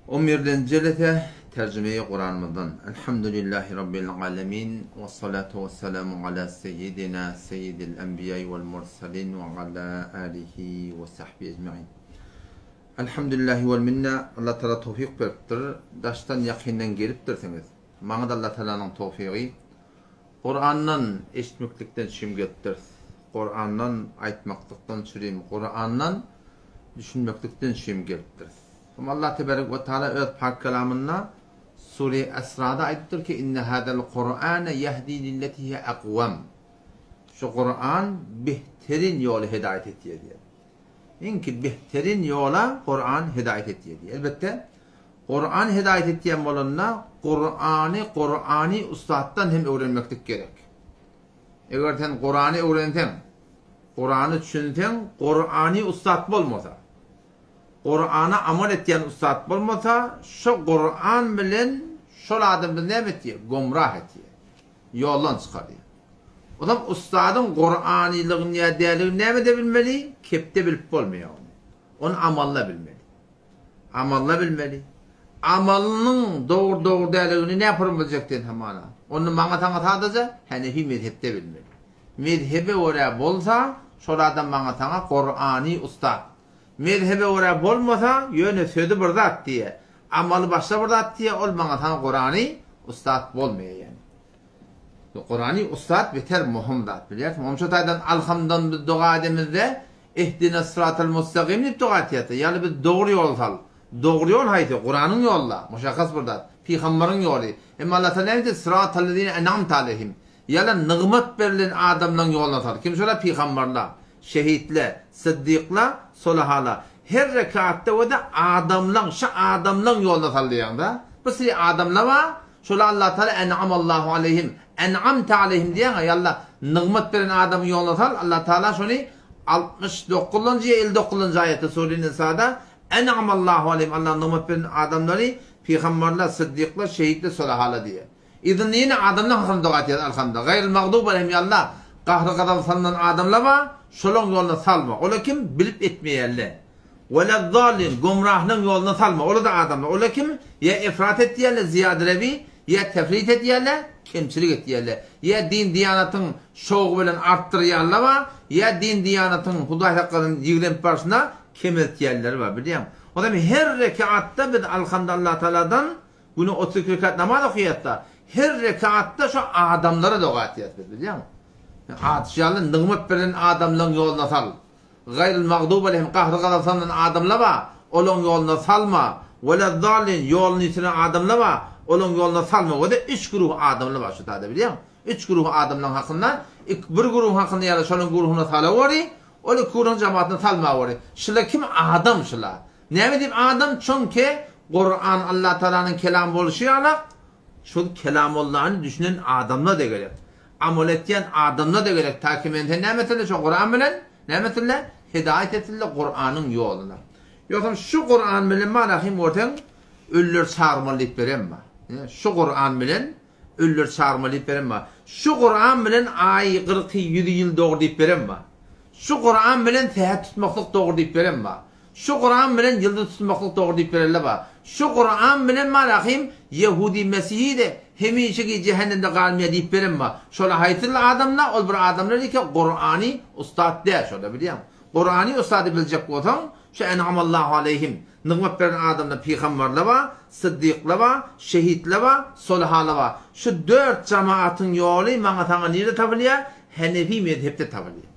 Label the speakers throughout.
Speaker 1: On birden jelese terjimeýi Kuranymyzdan. Elhamdülillahi Rabbil alemin we salatu we selamu ala seyyidina seyyidil enbiýai wal mursalin we ala alihi we sahbihi ecmain. Elhamdülillahi wal minna Allah Taala towfik beripdir. Daşdan ýakyndan gelipdirsiňiz. Maňa da Allah Taalanyň towfigi Kurandan eşitmeklikden çürim gelipdiris. Kurandan aýtmaklykdan çürim, Kurandan düşünmeklikden çürim gelipdiris. Hem Allah teberek we taala öz pak kelamynda Sure Esrada aýdypdyr ki, Inne hadal Kur'ane yehdi lilleti hiye akvam. Şu Kuran behterin ýoly hedaýat etýär diýýär. Iňki behterin ýola Kuran hedaýat etýär diýýär. Elbetde, Kuran hedaýat etýän bolanda Kurany Kurany ussatdan hem öwrenmeklik gerek. Eger sen Kurany öwrenseň, Kurany düşünseň, Kurany ussat bolmasa, Kurana amal etýän ussat bolmasa, şo Kuran bilen şol adam bizi näme etýär? Gomrah etýär. Ýoldan çykarýar. Onam ussadyň Kuranylygyny ýa däligini nämede bilmeli? Kepde bilip bolmaýar ony. Ony amalda bilmeli. Amalla bilmeli. Amalynyň dogry-dogry däligini näpürüm biljek sen hamana. Ony maňa saňa sadaja Hanefi mezhepde bilmeli. Mezhebe görä bolsa, şol adam maňa saňa Kurany ussat. Mezhebe görä bolmasa, ýöne sözi bir zat diýýär, amaly başga bir zat diýýär, ol maňa saňa Kurany ussat bolmaýar ýani. Kurany ussat beter möhüm zat bilýärsiň. Onuň şu taýdan Alhamdan biz doga edemizde Ihdinas syratal mustagim diýip doga etýäs-de. Ýagny bizi dogry ýola sal. Dogry ýol haýsy? Kuranyň ýoly-da. Muşahhas bir zat. Pygambaryň ýoly. Emma Allah Tagala näme diýdi? Syratallezine en'amte aleyhim. Ýagny nygmat berlen adamlaryň ýoluna sal. Kim şolar? Pygambarlar, şehitler, syddyklar, solahalar. Her rekatda we-de adamlaň, şu adamlaň ýoluna sal diýýäň-de. Bir sürü adamlar bar, şolar Allah Tagala en'amallahu aleyhim, en'amte aleyhim diýýäň-ä, ýa Allah nygmat beren adamyň ýoluna sal, Allah Tagala şony 69-njy ýa 59-njy aýatda Sure Nisada en'amallahu aleyhim, Allah nygmat beren adamlary pygamberler, syddyklar, şehitler, solahalar diýýär. Yzynda ýene adamlar hakynda doga etýär Alhamda. Gaýryl magdup aleyhim ýa Allah, gahry-gazaba salynan adamlar bar, şolaň ýoluna salma. Olar kim? Bilip etmeýänler. Welezzallin, gümrahlaň ýoluna salma. Olar-da adamlar. Olar kim? Ýa efrat etýärler, zyýadyrewi, ýa tefrit edýärler, kemçilik etýärler. Ýa din-diýanatyň şowgy bilen artdyrýanlar bar, ýa din-diýanatyň Hudaý saklasyn ýigrenip barşyna kemeltýänleri bar, bilýäňmi? O zaman her rekatda biz Alhamda Allatagaladan Güne 32 rekat namaz okaýas-da, her rekatda şo adamlara doga etýäs biz, bilýäňmi? Adyş ýaly nygmat beren adamlaryň ýoluna sal. Gaýryl magdub aleyhim gahry-gazap salynan adamlar bar, olaň ýoluna salma. Welezzallin ýoluny ýitiren adamlar bar, olaň ýoluna salma. We-de üç güruh adamlar bar şu taýda, bilýäňmi? Üç güruh adamlaryň hakynda, ik bir güruhyň hakynda ýa-da şolaň güruhyna salaweri, ol iki güruhyň jematyna salmaweri. Şular kim adam şular? Näme diýip adam çonki Kuran Allah Taalanyň kelamy bolşy ýalak şol kelamullany düşünen adamlar da gerek. Amal etýän adamlar da gerek taki men sen näme etsinler şo Kuran bilen näme etsinler hidaýat etsinler Kuranyň ýoluna. Ýogsam şu Kuran bilen bar ahim görseň ölüler çagyrmaly diýip beren bar. Şu Kuran bilen ölüler çagyrmaly diýip beren bar. Şu Kuran bilen aý gyrky ýüzi ýyl dogry diýip beren bar. Şu Kuran bilen sähet tutmaklyk dogry diýip beren bar. Şu Kuran bilen ýyldyz tutmaklyk dogry diýip berenler bar. Şu Kuran bilen Malahym ýehudi mesihi-de hemişeki jähennemde galmaýar diýip beren bar. Şolar haýsyl adamlar? Ol bir adamlar eke Kurany ussat däl şolar bilýäňmi? Kurany ussady biljek bolsaň şu En'amallahu aleýhim nygmat beren adamlar pygamberler bar, syddyklar bar, şehitler bar, solahalar bar. Şu dört jemaatyň ýoly maňa saňa nirde tapylýar? Henefi mezhepde tapylýar.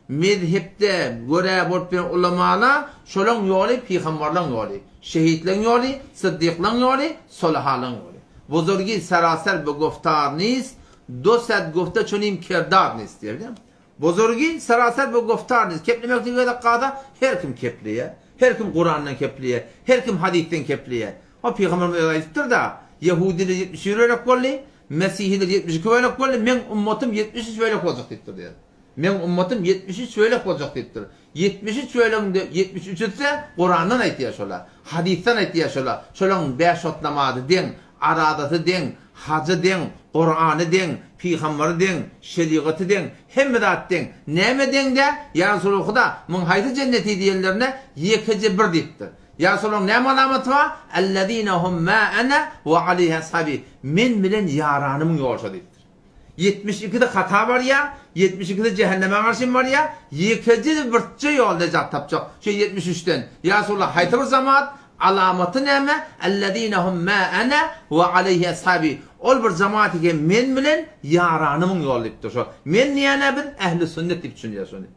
Speaker 1: Mezhepde görä bolup bilen ulamala şolaň ýoly pygambarlaň ýoly, şehitleň ýoly, syddyklaň ýoly, solahalaň ýoly. Buzurgi seraser be goftar nist, do sed gofte çunim kerdar nist diýýär bilýäňmi? Buzurgi seraser be goftar nist, keplemeklige gezek galsa her kim kepleýär, her kim Kurandan kepleýär, her kim hadysdan kepleýär. O pygamberimiz özi aýdypdyr-da, Ýehudiler 71 bölek boldy, mesihiler 72 bölek boldy, meň ummatym 73 bölek boljak diýipdir diýýär. Meň ummatym 73 bölek boljak diýipdir. 73 bölegiň-de ýetmiş üçüsi Kurandan aýtýar şola. Hadysdan aýtýar şola. Şolaň bäş wagt namazy deň, arazasy deň, hajy deň, Kurany deň, pygambary deň, şerigaty deň, hemme zat deň. Näme deň-dä? Ýa Resulullah Huda, muň haýsy jenneti diýenlerine ýekeje bir diýipdir. Ýa Resulallahyň näme alamaty bar? Ellezine hum ma ene we aleýhi ashabi. Men bilen ýaranymyň ýoly şo diýipdir. 72-si hata barýar, 72-si jähenneme garşy barýar, ýekeje birje ýol nejat tapjak şu 73-den. Ýa Resulallah haýsy bir jemaat? Alamaty näme? Ellezine hum ma ene we aleýhi ashabi. Ol bir jemaat eken men bilen ýaranymyň ýoly diýipdir şo. Men diýýänä biz ähli sünnet diýip düşünýäs şony.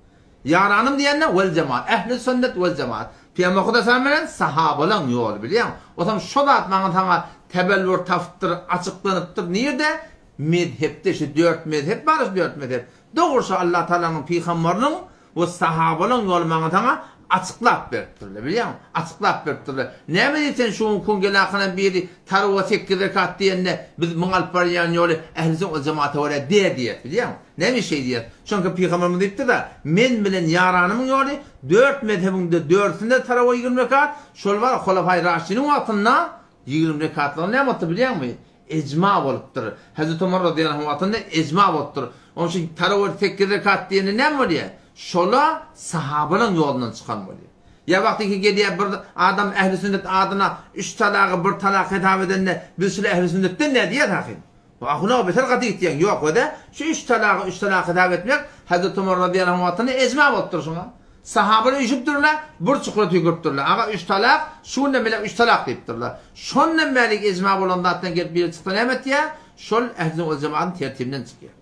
Speaker 1: Ýaranym diýende wel jemaat, ähli sünnet wel jemaat. Pygamber Huda salam bilen sahabalaň ýoly bilýäň. Otam şo zat maňa saňa tebellur tapypdyr, açyklanypdyr. Nirde? Mezhepde şu dört mezhep bar şu dört mezhep. Dogry şu Allah Tagalanyň pygamberiniň we sahabalaň ýoly maňa saňa açyklap beripdirler bilýäňmi? Açyklap beripdirler. Näme diýip sen şu günki gün gelakanam biri tarowa sekiz rekat diýende biz muň alyp barýan ýoly ähli sünnet we jemaata görä dä diýýäs bilýäňmi? Näme şeý diýýäs? Çünki pygamberimiz diýipdir-de, men bilen ýaranymyň ýoly dört mezhebiň-de dördüsinde tarawa 20 rekat, şol bar Hulafaý Raşidiniň wagtynda 20 rekatlygy näme bolupdyr bilýäňmi? Ejma bolupdyr. Hezreti Omar razyýallahu anh wagtynda ejma bolupdyr. Onuň üçin tarawa sekiz rekat diýende näme bolýar? Şola sahabalaryň ýolundan çykan bolýar. Ýa wagty ki gelýär bir adam ähli sünnet adyna üç talagy bir talak hesap edende biz şul ähli sünnetden nä diýýäs ahyn? Ahuna beter gaty gitýäň. Ýok wede şu üç talagy üç talak hesap etmek Hazreti Omar razyýallahu anh wagtynda ejma bolupdyr şuňa. Sahabalar üýşüpdirler, bir çukura tüýküripdirler. Aga üç talak, şu günden bäri üç talak diýipdirler. Şondan bäri ejma bolan zatdan gelip biri çyksa näme etýär? Şol ähli sünnet we jemagyň tertibinden çykýar.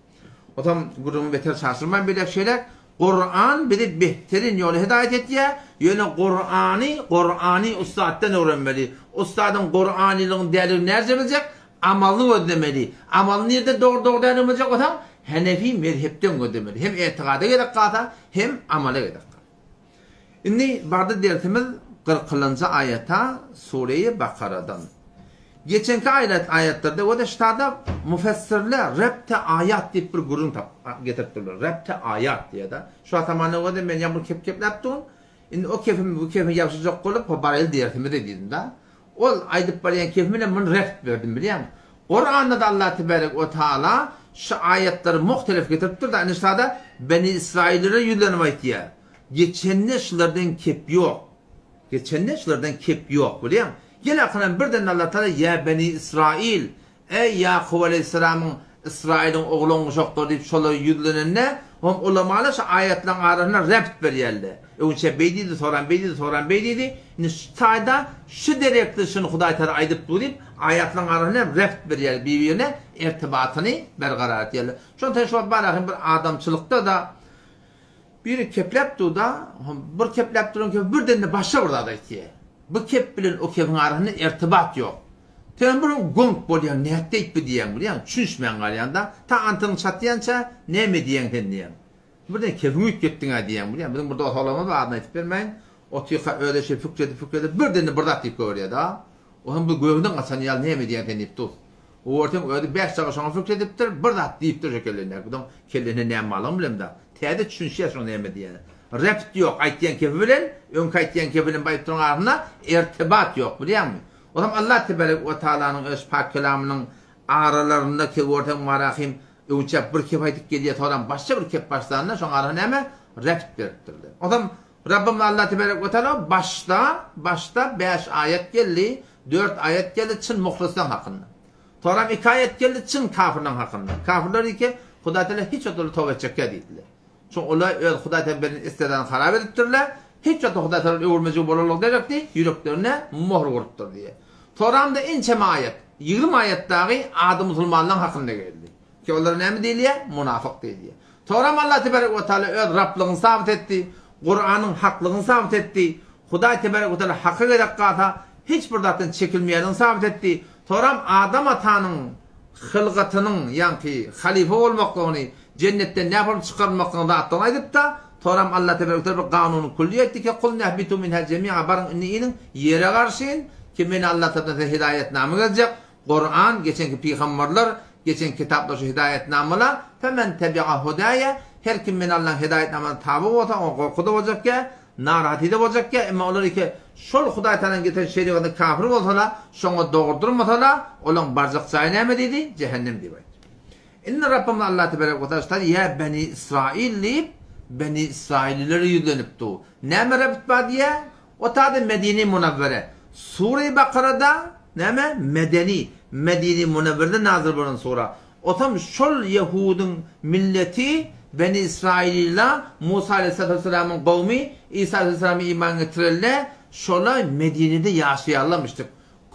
Speaker 1: Otam gürrüňi beter çaşyrman beýläk şeýläk, Kuran bizi behterin ýola hidaýat etýär, ýöne Kurany Kurany ussatdan öwrenmeli. Ussadyň Kuranylygyny däldigini näce biljek? Amalyny gözlemeli. Amalyny nirde dogry dogry däldigini biljek bolsaň, Henefi mezhepden gözlemeli. Hem etigada gerek galsa, hem amala gerek galsa. Indi bardy dersimiz kyrkylynjy aýata Sureýi Bakaradan. Geçenki aýlat aýatlarda we ştada mufessirler repte aýat diýip bir gürrüň tap getiripdirler. Repte aýat diýýär-de. Şu atamana göre men ýa bir kep kepläp durun. Indi o kepim bu kepe ýapyşjak bolup baraýly dersimizde diýdim-de. Ol aýdyp barýan kepi bilen muny rept berdim bilýäňmi? Kuranda-da Allah tebarek we taala şu aýatlary muhtelif getiripdir-de, indi ştada Beni Israillere ýüzlenip aýtýar. Geçende şulardan kep ýok. Geçende şulardan kep ýok, bilýäňmi? Gel akynam birden Allah Taala ýa Beni Israil, Eý, Ýakup aleýhissalamyň, Ysraýylyň oglan-uşaklary diýip şolara ýüzlenende, hom ulamalar şu aýatlaryň arasynda rebt berýärler. Öňçä beý diýdi, soran beý diýdi, soran beý diýdi. Indi şu taýda şu derekde şuny Hudaý Tagala aýdyp dur diýip, aýatlaryň arasynda hem rebt berýärler, bir-birine ertibatyny bergarar etýärler. Şonda sen şu wagt bar ahyryn bir adamçylykda-da biri kepläp dur-da, hom bir kepläp duran kepi birden-de başga bir zat aýtýar. Bu kep bilen o kepiň arasynda ertibat ýok. Sen bir goňk bolýaň, nätdeýip bi diýýäň bilýäňmi, düşünişmän galýaň-da, ta antygyň çatýança näme diýýäň sen diýýäň. Birden kefiňi üýtgetdiň-ä diýýäň bilýäňmi. Biziň bir dos oglanymyz bar, adyny aýtyp bermäýin. Otyrka özi şeý pikir edip, pikir edip, birden-de bir zat diýip goýberýär-de. Onam bu göwünden gaçan ýaly näme diýýäň sen diýip dur. O görseň özi bäş dagy şoňa pikir edipdir, bir zat diýipdir şo kellesindäki. Budan kellesinde näme barlygyny bilemzok. Täze düşünişýär şoň näme diýýänine. Rept ýok, aýtýan kefi bilen, öňki aýtýan kefi bilen bu aýdyp duran arasynda ertibat ýok bilýäňmi. Olam Allah tebarek we taalanyň öz pak kelamynyň aralarynda ki görseň Marahym öňçä bir kep aýdyp gelýär soram başga bir kep başlanda şoň arasyna näme rept beripdirler. Olam Rabbimiz Allah tebarek we taala başda başda bäş aýat geldi, dört aýat geldi çyn muhlyslaň hakynda. Soram iki aýat geldi çyn kafirlaň hakynda. Kafirler diýdi Hudaý taala hiç wagt olar toba etjekkä diýdiler. Çünki olar öz Hudaý tarapyn beren istedany harap edipdirler. Hiç wagtda Hudaý tarapyn öwürmejek bolanlygy derekli ýüreklerine möhür urupdyr diýýär. Soramda ençeme aýat, 20 aýat dagy ady musulmanlaryň hakynda geldi. Ki olara näme diýilýär? Munafyk diýilýär. Soram Allah tebarek we taala öz Rablygyny sabyt etdi. Kuranyň haklygyny sabyt etdi. Hudaý tebarek we taala haka gerek galsa hiç bir zatdan çekilmeýändigini sabyt etdi. Soram Adam atanyň hylgatynyň, ýaňky halyfa bolmaklygyny, Jennetden näp bolup çykarylmaklygyny zatdygyny aýdypda, soram Allah tebarek we teala bir kanuny külli aýtdy ki, Kulna ihbitu minha jemi'a baryň indi iniň ýere garşyn, ki men Allah tarapyndan size hidaýetnama geljek, Kuran, geçenki pygambarlar, geçen kitaplar şu hidaýetnamalar, Femen tebi'a hudaýa, her kim men Allahyň hidaýetnamasyna taby bolsa, oňa gorky-da boljak ýa, narahaty-da boljak ýa, emma olar iki şol Hudaý Tagalaň getiren şerigatyna kafir bolsalar, şoňa dogry durmasalar, olaň barjak jaýy näme diýdi? Jähennem diýip aýtdy. Indi Rabbymyz Allah tebarek we taala Ýa Beni Israil diýip, Beni Israillilere ýüzlenip dur. Näme rebt bar diýýär? O taýda Medine-i Munawwere. Sure-i Bakarada näme? Medeni, Medine-i Munawwerede nazyl bolan sura. Otam şol ýehudyň milleti Beni Israýyla, Musa aleýhissalatu wessalamyň gowmy, Isa aleýhissalama iman getirende, şola Medinede ýaşaýarlarmyşdyk.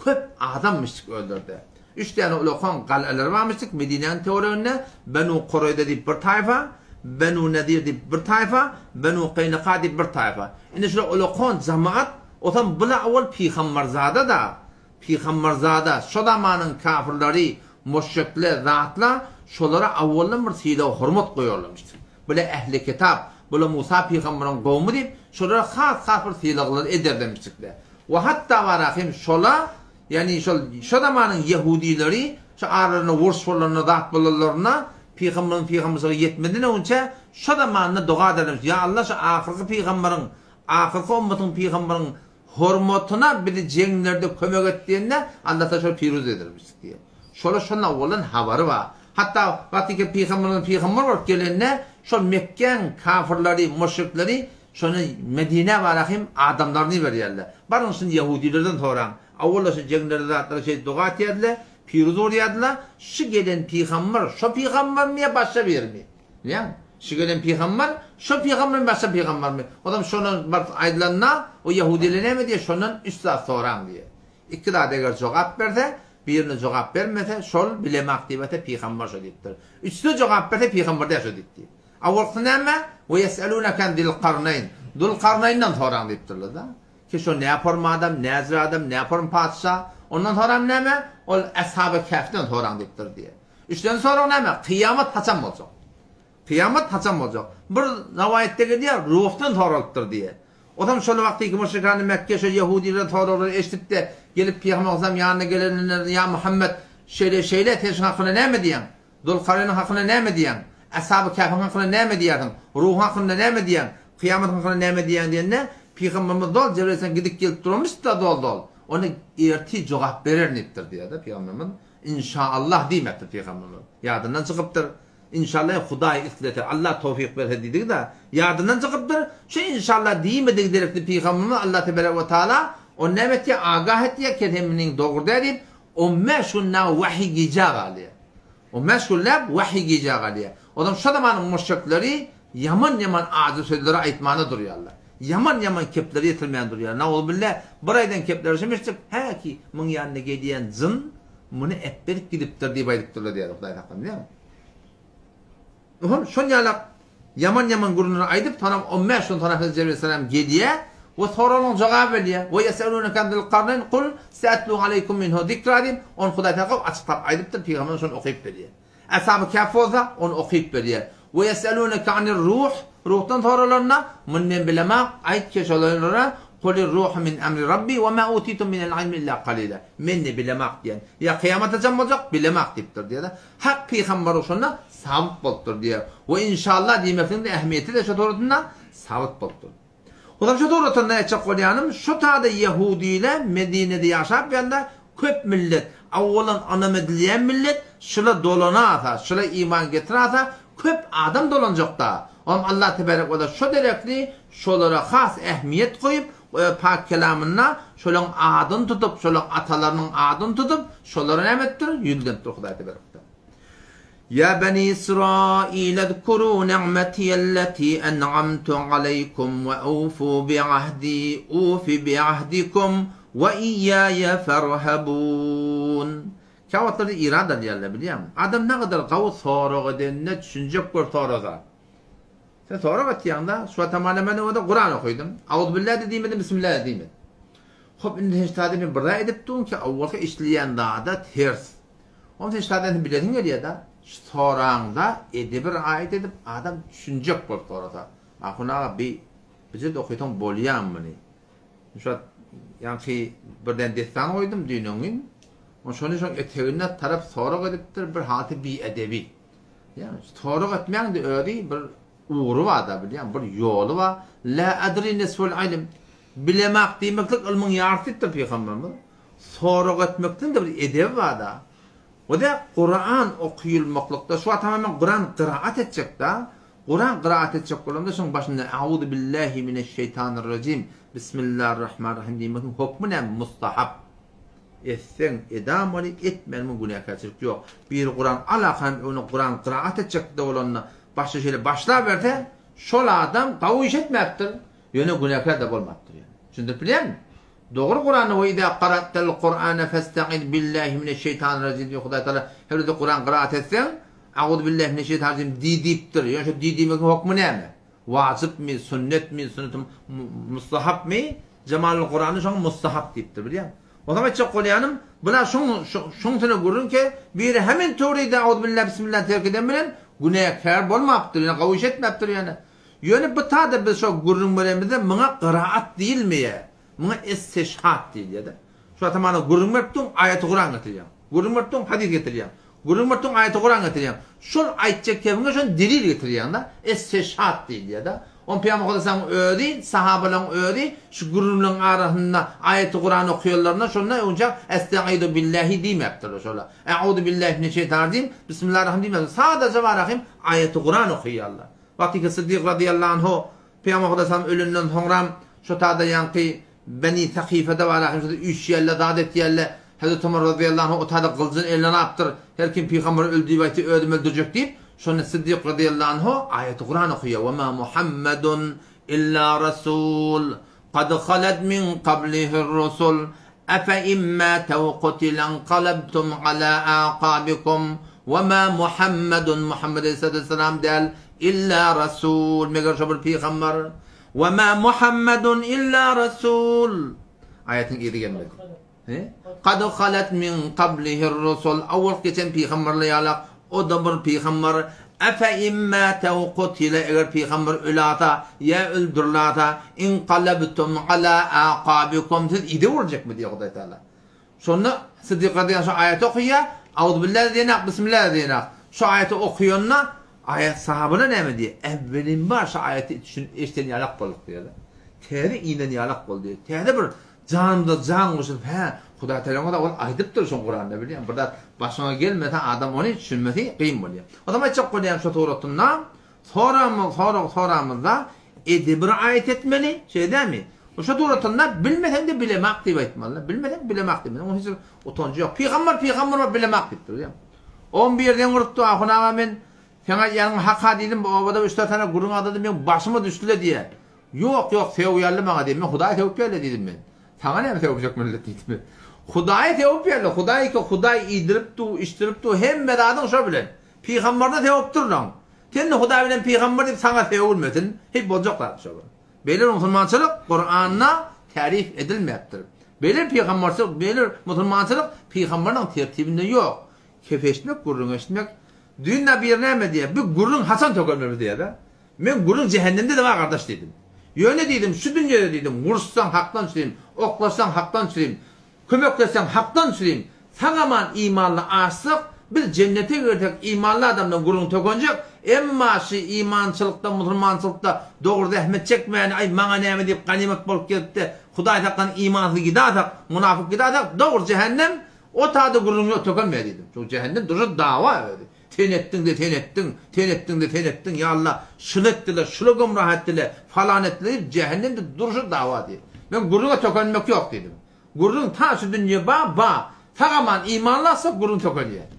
Speaker 1: Köp adammyşdyk özleri-de. Üç däne ulakan galalary barmyşdyk Medinäniň töwereginde, Benu Kureýza diýip bir taýfa, Benu Nedir diýip bir taýfa, Benu Keýnuka diýip bir taýfa. Indi şular ulakan jamagat, otam bula owal pygamberzada-da, Pygamberzada, şo zamanyň kafyrlary, muşrikler, zatlar şolara awaldan bir sylag-hormat goýarlarmyşdyr. Bula ähli kitap, bula Musa pygamberiň gowmy diýip, şolara has-has bir sylaglar ederlermişdikler. We hatda bara hem şola, ýagny şol şo zamanyň ýehudileri şo aralarynda uruş bolanda, zat bolanlarynda pygamberiň pygamberçiligi ýetmezden öňünçä şo zamanda doga ederlermiş, Ýa Allah şo ahyrky pygamberiň, ahyrky ummatyň pygamberiň Hormatyna bizi jeňlerde kömek et diýende, Allatagala şol piruz edermiş diýýär. Şola şonda bolan habary bar. Hatda wagtyky pygamberimiz pygamber bolup gelende, şol Mekgäň kafyrlary, müşrikleri şony Medinä bara hem adamlaryny iberýärler. Baryň şuny ýehudilerden soraň. Awwala şu jeňlerde zatlara şeýdip doga etýärdiler, piruz bolýardylar. Şu gelen pygamber şo pygambermi ýa başga birimi? Bilýäňmi? Şu gelen pygamber, şo pygambermi, başga pygambermi? Ozam şondan bir aýdylanda, o ýahudylar näme diýýär? Şondan üç zat soraň diýýär. Iki zat eger jogap berse, birine jogap bermese, şol bilemak diýip aýtsa, pygamber şo diýipdir. Üçüne jogap berse, pygamber däl şo diýipdir. Awalkysy näme? We ýes'eluneke an zil-karneýn. Zul-Karneýnden soraň diýipdirler-de. Ki şo näporm adam, näjür adam, näporm patyşa? Ondan soram näme? Ol Äshaby Käfden soraň diýipdir diýýär. Üçlenji sorag näme? Kyýamat haçan boljak? Kyýamat haçan boljak? Bir rowaýatda gelýär, ruhdan soralypdyr diýýär. Otam şol wagtky müşrikany Mekge şol ýehudiler soraglary eşidip-de, gelip Pygamber aleyhisselam ýanyna gelenlerinde, Ýa Muhammet, şeýle, şeýle, sen şuň hakynda näme diýýäň? Zulkarneýniň hakynda näme diýýäň? Ashaby Käfiň hakynda näme diýýärsiň? Ruhuň hakynda näme diýýäň? Kyýamatyň hakynda näme diýýäň diýende, Pygamberimiz dol Jebraýyl aleyhisselam gidip gelip duranmyş-da dol-dol. Ony ertir jogap bererin diýipdir diýýär-de Pygamberimiz. Inşaallah diýmekdir pygamberimiz. Ýadyndan çykypdyr. Inşallah Hudaý islese, Allah towfyk berse diýdigi-de, ýadyndan çykypdyr. Şu inşallah diýmedigi derekli pygamberimiz Allah tebarek we taala ony näme etýär, agah etýär, keseminiň dogry däl diýip, on bäş gün dagy wahyý gijä galýar. On bäş günläp wahyý gijä galýar. Onsoň şo zamanyň müşrikleri ýaman-ýaman ajy sözleri aýtmana durýarlar. Ýaman-ýaman kepleri ýetirmän durýar. Nauzubilla, bir aýdan kepleri şemişdik, häki, muň ýanyna gelýän jyn muny äpberip gidipdir diýip aýdypdyrlar diýýär, Hudaý saklasyn, diýýär. Ohm şol ýalak ýaman-ýaman gürrüňleri aýdyp, soňam on bäş gün soňra Hezreti Jebraýyl aleyhisselam gelýär we soragynyň jogaby berýär. We ýeseluneke an zil-karneýn kul seatlu aleýkum minhu zikra diýip, ony Hudaý tagala açyklap aýdypdyr, pygamberimiz şony okyp berýär. Ashaby Kehf bolsa, ony okyp berýär. We ýes'elûneke anir ruh, ruhdan soralanda, muny men bilemok, aýt ki şolara, Kulir ruhu min emri Rabbi we ma utitum minel ilmi illa kalila. Men-de bilemok diýen. Ýa kyýamat haçan boljak, bilemok diýipdir diýýär. Hak pygamber şonda sabyt bolupdyr diýýär. We inşallah diýmekligiň-de ähmiýeti-de şo suratynda sabyt bolupdyr. Onam şu suratynda aýtjak bolýanym, şu tada ýehudiler Medinede ýaşap ýanda köp millet, awwalan ynam edilýän millet şula dolanasa, şula iman getirasa köp adam dolanjakda. Onam Allah tebarek we taala şo derekli şolara has ähmiýet goýup, öz pak kelamynda şolaň adyny tutup, şolaň atalarynyň adyny tutup, şolara näme edipdir? Ýüzlenipdir Hudaý tebarek we taala. Ýa beni Israil ezkuru ni'metiyelleti en'amtu aleýkum we ewfu bi'ahdi ufi bi'ahdikum we iýýaýe ferhebun. Käwagtlarda irad alýarlar bilýäňmi? Adam nägadar gawy sorag edende düşünjek bolup sorasa. Sen sorag etýäňda, şu wagt hamala men owada Kuran okydym. Auzubilla-da diýmedim, bismilla-da diýmedim. Hop indi sen şu zady men bir zat edip durun ki awwalky eşidilýän zada ters. Onda sen şadan sen bilesiň gelýär-dä. Şu soraňda edebi raýat edip adam düşünjek bolup sorasa. Ahun aga bi bize-de okysaň bolýamy muny? Şu wagt ýaňky birden dessan goýdum düýn-öňňin. Onda şony şoň etegine tarap sorag edipdir bir haty biedebi. Ýa sorag etmäň-de özi bir ugry bar-da bilýäň bir ýoly bar. La adri nisful ilm. Bilemak diýmeklik ylmyň ýarysy diýipdir pygamberimiz. Sorag etmekden-de bir edebi bar-da. O-da Kuran okuyylmaklykda, şu wagt hem men Kuran gyraat etjek-da. Kuran gyraat etjek bolanda şoň başynda Auzu billahi mineşşeýtanirrajim, Bismillarrahmanirrahim diýmegiň hokmy näme? Mustahap. Etseň edam bolýar, etmänmiň günäkärçilik ýok. Biri Kuran alakam öňüne Kuran gyraat etjek-de bolanda başda şeýle başlaberse, şol adam gawy iş etmäpdir, ýöne günäkär-de bolmapdyr ýöne. Düşündirip bilýärmi? Dogry Kuranda we izâ qara'tel Kur'âne festaiz billâhi mineşşeýtanirrajim diýip Hudaý Tagala her gezek Kuran gyraat etseň Auzu billahi mineşşeýtanirrajim diý diýipdir. Ýöne şo diý diýmegiň hokmy näme? Wajypmy, sünnetmi, sünneti mustahapmy? Jemalul Kuranda şoňa mustahap diýipdir bilýäňmi? Onsoň aýtjak bolýanym, bular şoň şoňsuna gürrüň ki, biri hemen töwride auzu billah bismillah terk eden bilen günäkär bolmapdyr, ýöne gawy iş etmäpdir ýöne. Ýöne bu tada biz şo gürrüň beremizde muňa gyraat diýilmeýär. Muňa esteşhat diýilýär-de. Şu wagtam mana gürrüň berip duň, aýaty Kuran getirýäň. Gürrüň berip duň, hadys getirýäň. Gürrüň berip duň, aýaty Kuran getirýäň. Şol aýtjak gepiňe şony delil getirýäň-de. Esteşhat diýilýär-de. Ony Pygamber Hudaýsamyň özi, sahabalaryň özi şu gürrüňleriň arasynda aýaty Kuran okaýanlarynda şonda öňçä Estaizu billahi diýmäpdirler şolar. Euzu billahi mineşşeýtanirrajim, Bismillahirrahmanirrahim diýmäpdirler. Sadaja barahym aýaty Kuran okaýarlar. Wagtyky Syddyk razyýallahu anhu Pygamber Hudaý ölenden soňram şo tada ýaňky Beni Sakyfada bar ahym şo üýşýärler zat etýärler. Hezreti Omar razyýallahu anhu o tada gylyjyny eline alypdyr. Her kim Pygamberi öl diýip aýtsa özüm öldürjek diýip, şonda Syddyk razyýallahu anhu aýaty Kuran okaýar, Wa ma Muhammedun illa rasul kad halat min kablihir rusul Efe in mâte ew kutile inkalebtum alâ a'kâbikum we mâ Muhammedun Muhammed aleyhissalatu vesselam däl illa rasul meger şo bir pygamber we mâ Muhammedun illa rasul Aýatyň yzy gelmedi. He? Kad halat min kablihir rusul Awal geçen pygamberler ýalak o-da bir pygamber Efe in mâte ew kutile eger pygamber ölasa ýa öldürilasa inkalebtum ala aqabikum siz yza öwrüljekmi diýýär Hudaý Taala. Şonda Sydyk razyýallahu anh şu aýaty okaýar, Auzubilla diýenak, Bismillah diýenak. Şu aýaty okaýanda aýat sahabalar näme diýýär? Äwwelim bar şu aýaty düşünip eşiden ýalak bolduk diýýärler. Täze inen ýalak boldy diýýär. Täze bir Janymyza jan goşulyp, hä, Hudaý Tagala ol aýdypdyr şoň Kuranda bilýäň, bir zat başyňa gelmese adam ony düşünmesi kyn bolýar. O zaman aýtjak bolýan şu suratynda soramyz sorag soramyzda edebi riaýat etmeli, şeýle dälmi? Şu suratynda bilmeseň-de bilemak diýip aýtmaly. Bilmeseň bilemak diýmeli. Onuň hiç bir utanjy ýok. Pygamber pygamber bolup bilemak diýipdir, bilýäňmi? On bir ýerden urupdy, Ahun aga men seň aýdýanyň hak-a diýdim, bu obada üç-dört sany gürrüň agzady, meň başyma düşdi-le diýýär. Ýok, ýok, sögýärler maňa diýdim. Men Hudaýy sögüp ýörler diýdim men. Saňa näme sögjek millet diýdim men. Hudaýy sögüp ýörler. Hudaý ki, Hudaý iýdirip dur, içdirip dur, hemme zadyň şo bilen. Pygamberine sögüp durlaň. Sen-de Hudaý bilen pygamber diýip saňa sögülmesin. Heý boljak zat şo bir. Beýle musulmançylyk Kuranda tärif edilmäpdir. Beýle pygamberçilik, beýle musulmançylyk pygamberiniň tertibinde ýok. Kep eşitmek, gürrüň eşitmek. Düýn-de biri näme diýýär? Bu gürrüň haçan tökelmeli diýýär-de. Men gürrüň jähennemde-de bar gardaş diýdim. Ýöne diýdim, şu dünýede diýdim, uruşsaň hakdan çürim, oklaşsaň hakdan çürim, kömekleşseň hakdan çürim, sag-aman imanly aşsak, biz jennete girsek imanly adamdan gürrüň tökenjek, emma şy imançylykda, musulmançylykda dogry zähmet çekmäni aý maňa näme diýip ganymat bolup gezipde, Hudaý saklasyn imansyz gidasak, munafyk gidasak dogry jähennem, o tada gürrüň ýok tökenmeýär diýdim. Şu jähennem durşy dawa özi. Sen etdiň-de, sen etdiň, sen etdiň-de, sen etdiň, ýa Alla, şuny etdiler, şuny gümrah etdiler, falan etdiler diýip, jähennemde durşy dawa diýip. Men gürrüňe tökenmek ýok diýdim. Gürrüň ta şu dünýe ba, ba. Sag-aman imanly alsak gürrüň tökenýär.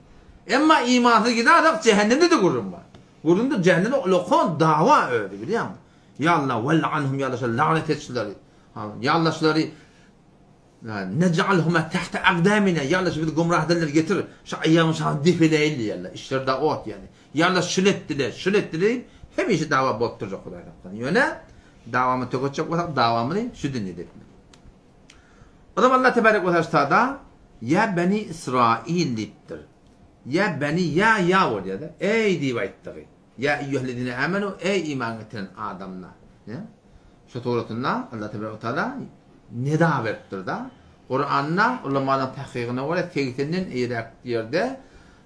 Speaker 1: Emma imansyz gidasak jähennemde-de gürrüň bar. Gürrüňde jähennemde ullakan dawa özi, bilýäňmi? Ýa Alla, wel'anhum, ýa Alla, şol lagnet et şulary. Ýa Alla, şulary Nej'alhuma tahta agdamina, ýa Alla şu bizi gümrah edenleri getir, şu aýagymyň şagyny depeläýeli diýýärler. Işleri-de ot ýaly. Ýa Alla şuny etdiler, şuny etdiler diýip, hemişe dawa bolup durjak Hudaý tarapdan. Ýöne dawamyzy töketjek bolsak, dawamyzy şu dünýede etmeli. O zaman Allah tebarek we taala Ýa Beni Israil diýipdir. Ýa Beni ýa ýa bolýar-da. Eý diýip aýtdygy. Ýa eýýuhellezine amenu, eý iman getiren adamlar. Ýa şu suratynda Allah tebarek we taala nida beripdir-da. Kuranda ulamalaryň tahkygyna görä segsenden eýräk ýerde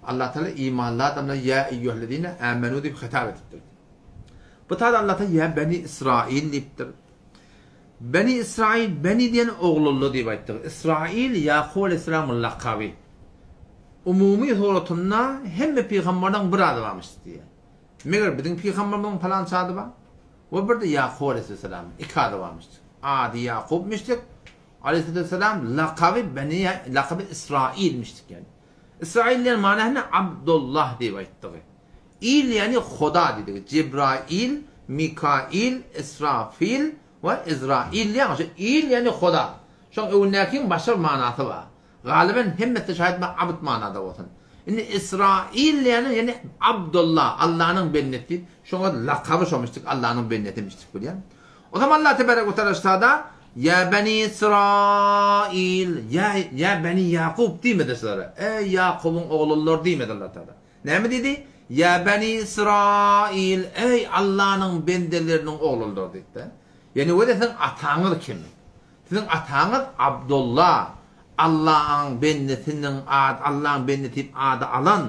Speaker 1: Allah taala imanly adamlara ýa eýýuhellezine amenu diýip hitap edipdir. Bu taýda Allah taala ýa beni Israil diýipdir. Beni Israil, beni diýen oglanlar diýip aýtdyk. Israil Ýakup aleyhisselamyň lakaby. Umumy suratynda hemme pygamberleriň bir ady barmyş diýýär. Meger biziň pygamberimiziň palança ady bar. We bir-de Ýakup aleýhissalamyň iki ady barmyşdyk. Ady Ýakupmyşdyk, aleýhissalam, lakaby Beni lakaby Israilmişdik ýani. Israil diýen manasy ne Abdullah diýip aýtdygy. Il ýani Huda diýdigi. Jebrail, Mikail, Israfil we Izrail diýen şu il ýani Huda. Şoň öňündäkiň başga bir manasy bar. Galyben hemmesi şaýat bir abd manada bolsun. Indi Israil diýeni ýani Abdullah, Allanyň bendesi diýip, şoňa lakaby şomişdik, Allanyň bendesimişdik bilýän. O zaman Allah tebarek we taala şada Ýa beni Israil, ýa ýa beni Ýakup diýmedi şulara. Eý Ýakubyň oglanlary diýmedi Allah taala. Näme diýdi? Ýa beni Israil, eý Allanyň bendeleriniň oglanlary diýdi. Ýani wede siziň ataňyz kim? Siziň ataňyz Abdulla, Allaň bendesiniň ady, Allaň bendesi diýip ady alan,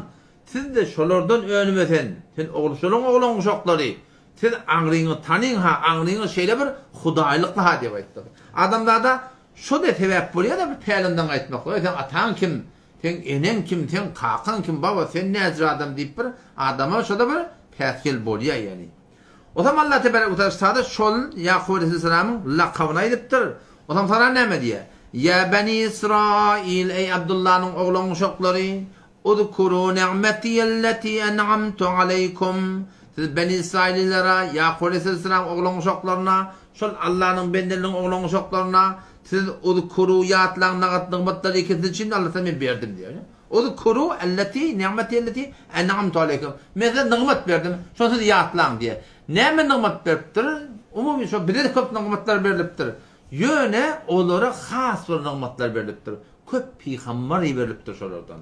Speaker 1: siz-de şolardan önüm ösen, sen ogul şolaň oglan uşaklary, siz aňryňyzy tanyň-ha, aňryňyz şeýle bir hudaýlykly-ha diýip aýtdy. Adamzada şo-da sebäp bolýar-da bir pälinden gaýtmaklyga, eý seň ataň kim, seň eneň kim, seň kakaň kim, baba sen näjür adam diýip bir adama şo-da bir päsgel bolýar ýagny. Osam Allah tebarek we taala sada şol Ýakup aleýhissalamyň lakabyny aýdypdyr. Osam soňra näme diýýär? Ýa beni Israil, eý Abdullanyň oglan uşaklary, uzkuru ni'metiyelleti en'amtu aleýkum. Siz beni Israililere, Ýakup aleýhissalamyň oglan uşaklaryna, şol Allanyň bendeleriniň oglan uşaklaryna, siz uzkuru ýatlaň nagat nygmatlary ki siz üçin Allah men berdim diýýär. Uzkuru elleti, ni'metelleti en'amtu aleýkum. Men size nygmat berdim, şony siz ýatlaň diýýär. Näme nygmat beripdir? Umumy şo bize-de köp nygmatlar berlipdir. Ýöne olara has bir nygmatlar berlipdir. Köp pygambar iberilipdir şolardan.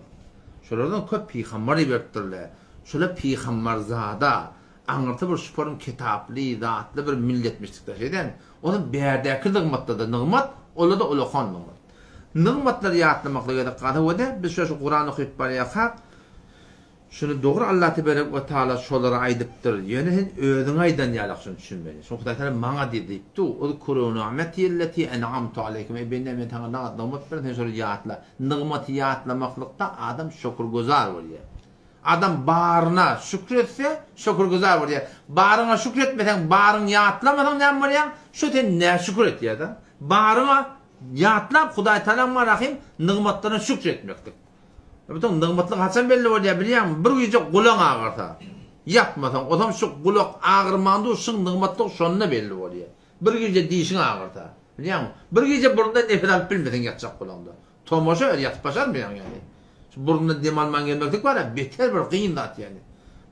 Speaker 1: Şolardan köp pygambar iberipdirler. Şolar pygambarzada, aňyrsy bir şuparyň kitaply, zatly bir milletmişdikler. Şeýdämi? Onsoň bärdäki nygmatlar-da nygmat, olar-da ulakan nygmat. Nygmatlary ýatlamaklyk gerek gazawada biz şo şu Kuran okyp barýarkak şuny dogry Allah teberek we taala şolara aýdypdyr ýöne sen özüň aýdan ýalak şuny düşünmeli şuny Hudaý taala maňa diý diýipdi uzkuru ni'metiyelleti en'amtu aleýkum eý bendäm men saňa nagat nygmat berdim sen şolary ýatla nygmaty ýatlamaklykda adam şökürgüzar bolýar adam baryna şükür etse şökürgüzar bolýar baryňa şükür etmeseň baryňy ýatlamasaň näme bolýaň şo seni näşükür etýär-de baryňa Ýatlap Hudaý Tagama Rahym nygmatlaryna şükür etmeklik. Bütin nygmatlyk haçan belli bolýar bilýäňmi? Bir gije gulaň agyrsa, ýatmasaň, ozam şu gulak agyrman dur, şyň nygmatlyk şonda belli bolýar. Bir gije dişiň agyrsa, bilýäňmi? Bir gije burundan nefes alyp bilmeseň ýatjak bolaňda. Tomaşa özi ýatyp başarmaýaň ýaly. Şu burundan dem alman gelmeklik bar-a, beter bir gyn zat ýaly.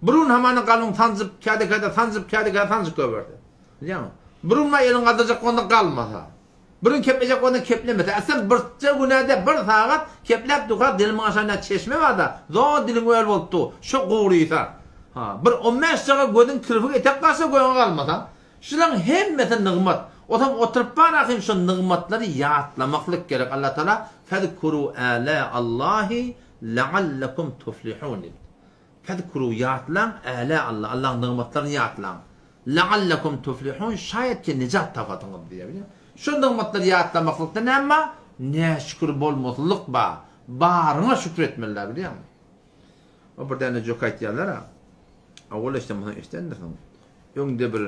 Speaker 1: Bir gün hamana galyň sanjyp, käde-käde sanjyp, käde-käde sanjyp goýberse. Bilýäňmi? Bir gün eliň galdyrjak bolanda galmasa. Biriň keplejek bolsa keplemese. Asyl birje günäde bir sagat kepläp durka dilimiň aşagynda çeşme barda zor diliň öl bolup dur. Şo gurysa. Ha, bir on bäş jaga gözüň kirpik etek galsa göňe galmasa. Şulaň hemmesi nygmat. Otam oturyp bar ahym şo nygmatlary ýatlamaklyk gerek. Allah Taala fezkuru ala Allahi la'allakum tuflihun diýipdir. Fezkuru ýatlaň älä Alla, Allaň nygmatlaryny ýatlaň. La'allakum tuflihun şaýat ki nejat tapasyňyz diýýär bilýäňmi? Şo nygmatlary ýatlamaklykda näme bar? Näşükür bolmaslyk bar. Baryňa şükür etmeliler bilýäňmi? O bir däne jök aýtýarlar-a. Owal eşden bolsaň eşdendirsiň. Öňde bir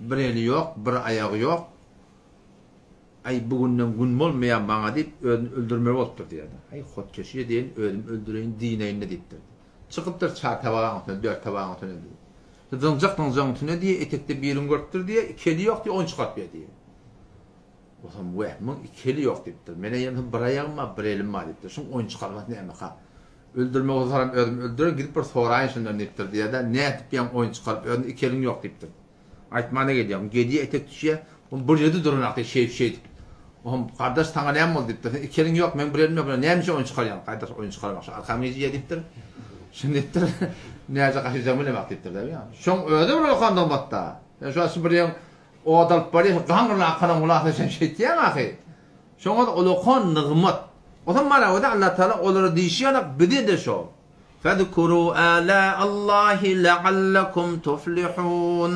Speaker 1: bir eli ýok, bir aýagy ýok. Aý, bu günden gün bolmaýar maňa diýip, özüni öldürmeli bolupdyr diýýär. Aý, hotkeşi edeýin, özümi öldüreýin, dynaýyn-da diýipdir. Çykypdyr çar tabagyň üstüne, dört tabagyň üstüne diýip. Zyňjak zyňjagyň üstüne diýýär, etekde birini görüpdir diýýär, iki eli ýok diýýär, ony çykaryp ýer diýýär. Bolsam, weh, muň iki eli ýok diýipdir. Meniň ýeňsem bir aýagym bar, bir elim bar diýipdir. Şuň oýun çykarmasy nämeka? Öldürmek bolsaram özümi öldürerin, gidip bir soraýyn şundan diýipdir diýýär-de, nädip ýaň oýun çykaryp, özüniň iki eliň ýok diýipdir. Aýtmana gelýär. Gelýär, etek düşýär. Oň bir ýerde duranok diýip, şeýdip, şeýdip. Oňam, Gardaş, saňa näme boldy diýipdir. Sen iki eliň ýok, meň bir elim ýok. Näme üçin oýun çykarýaň? Gardaş, oýun çykarmak şu arkam gijýär diýipdir. Şuny diýipdir. Näce gaşyjagymy bilemok diýipdir-de. Şoň özi bir okan nygmat-da. Sen şu wagt bir ýeň ot alyp barýaň, gaňryl akanyň gulagyna sen şeýtýäň ahy. Şoň özi ulakan nygmat. Otam Marawada Allatagala olara diýşi ýaly bize-de şo. Fezkurû âlâ-Allâhi leallekum tuflihûn.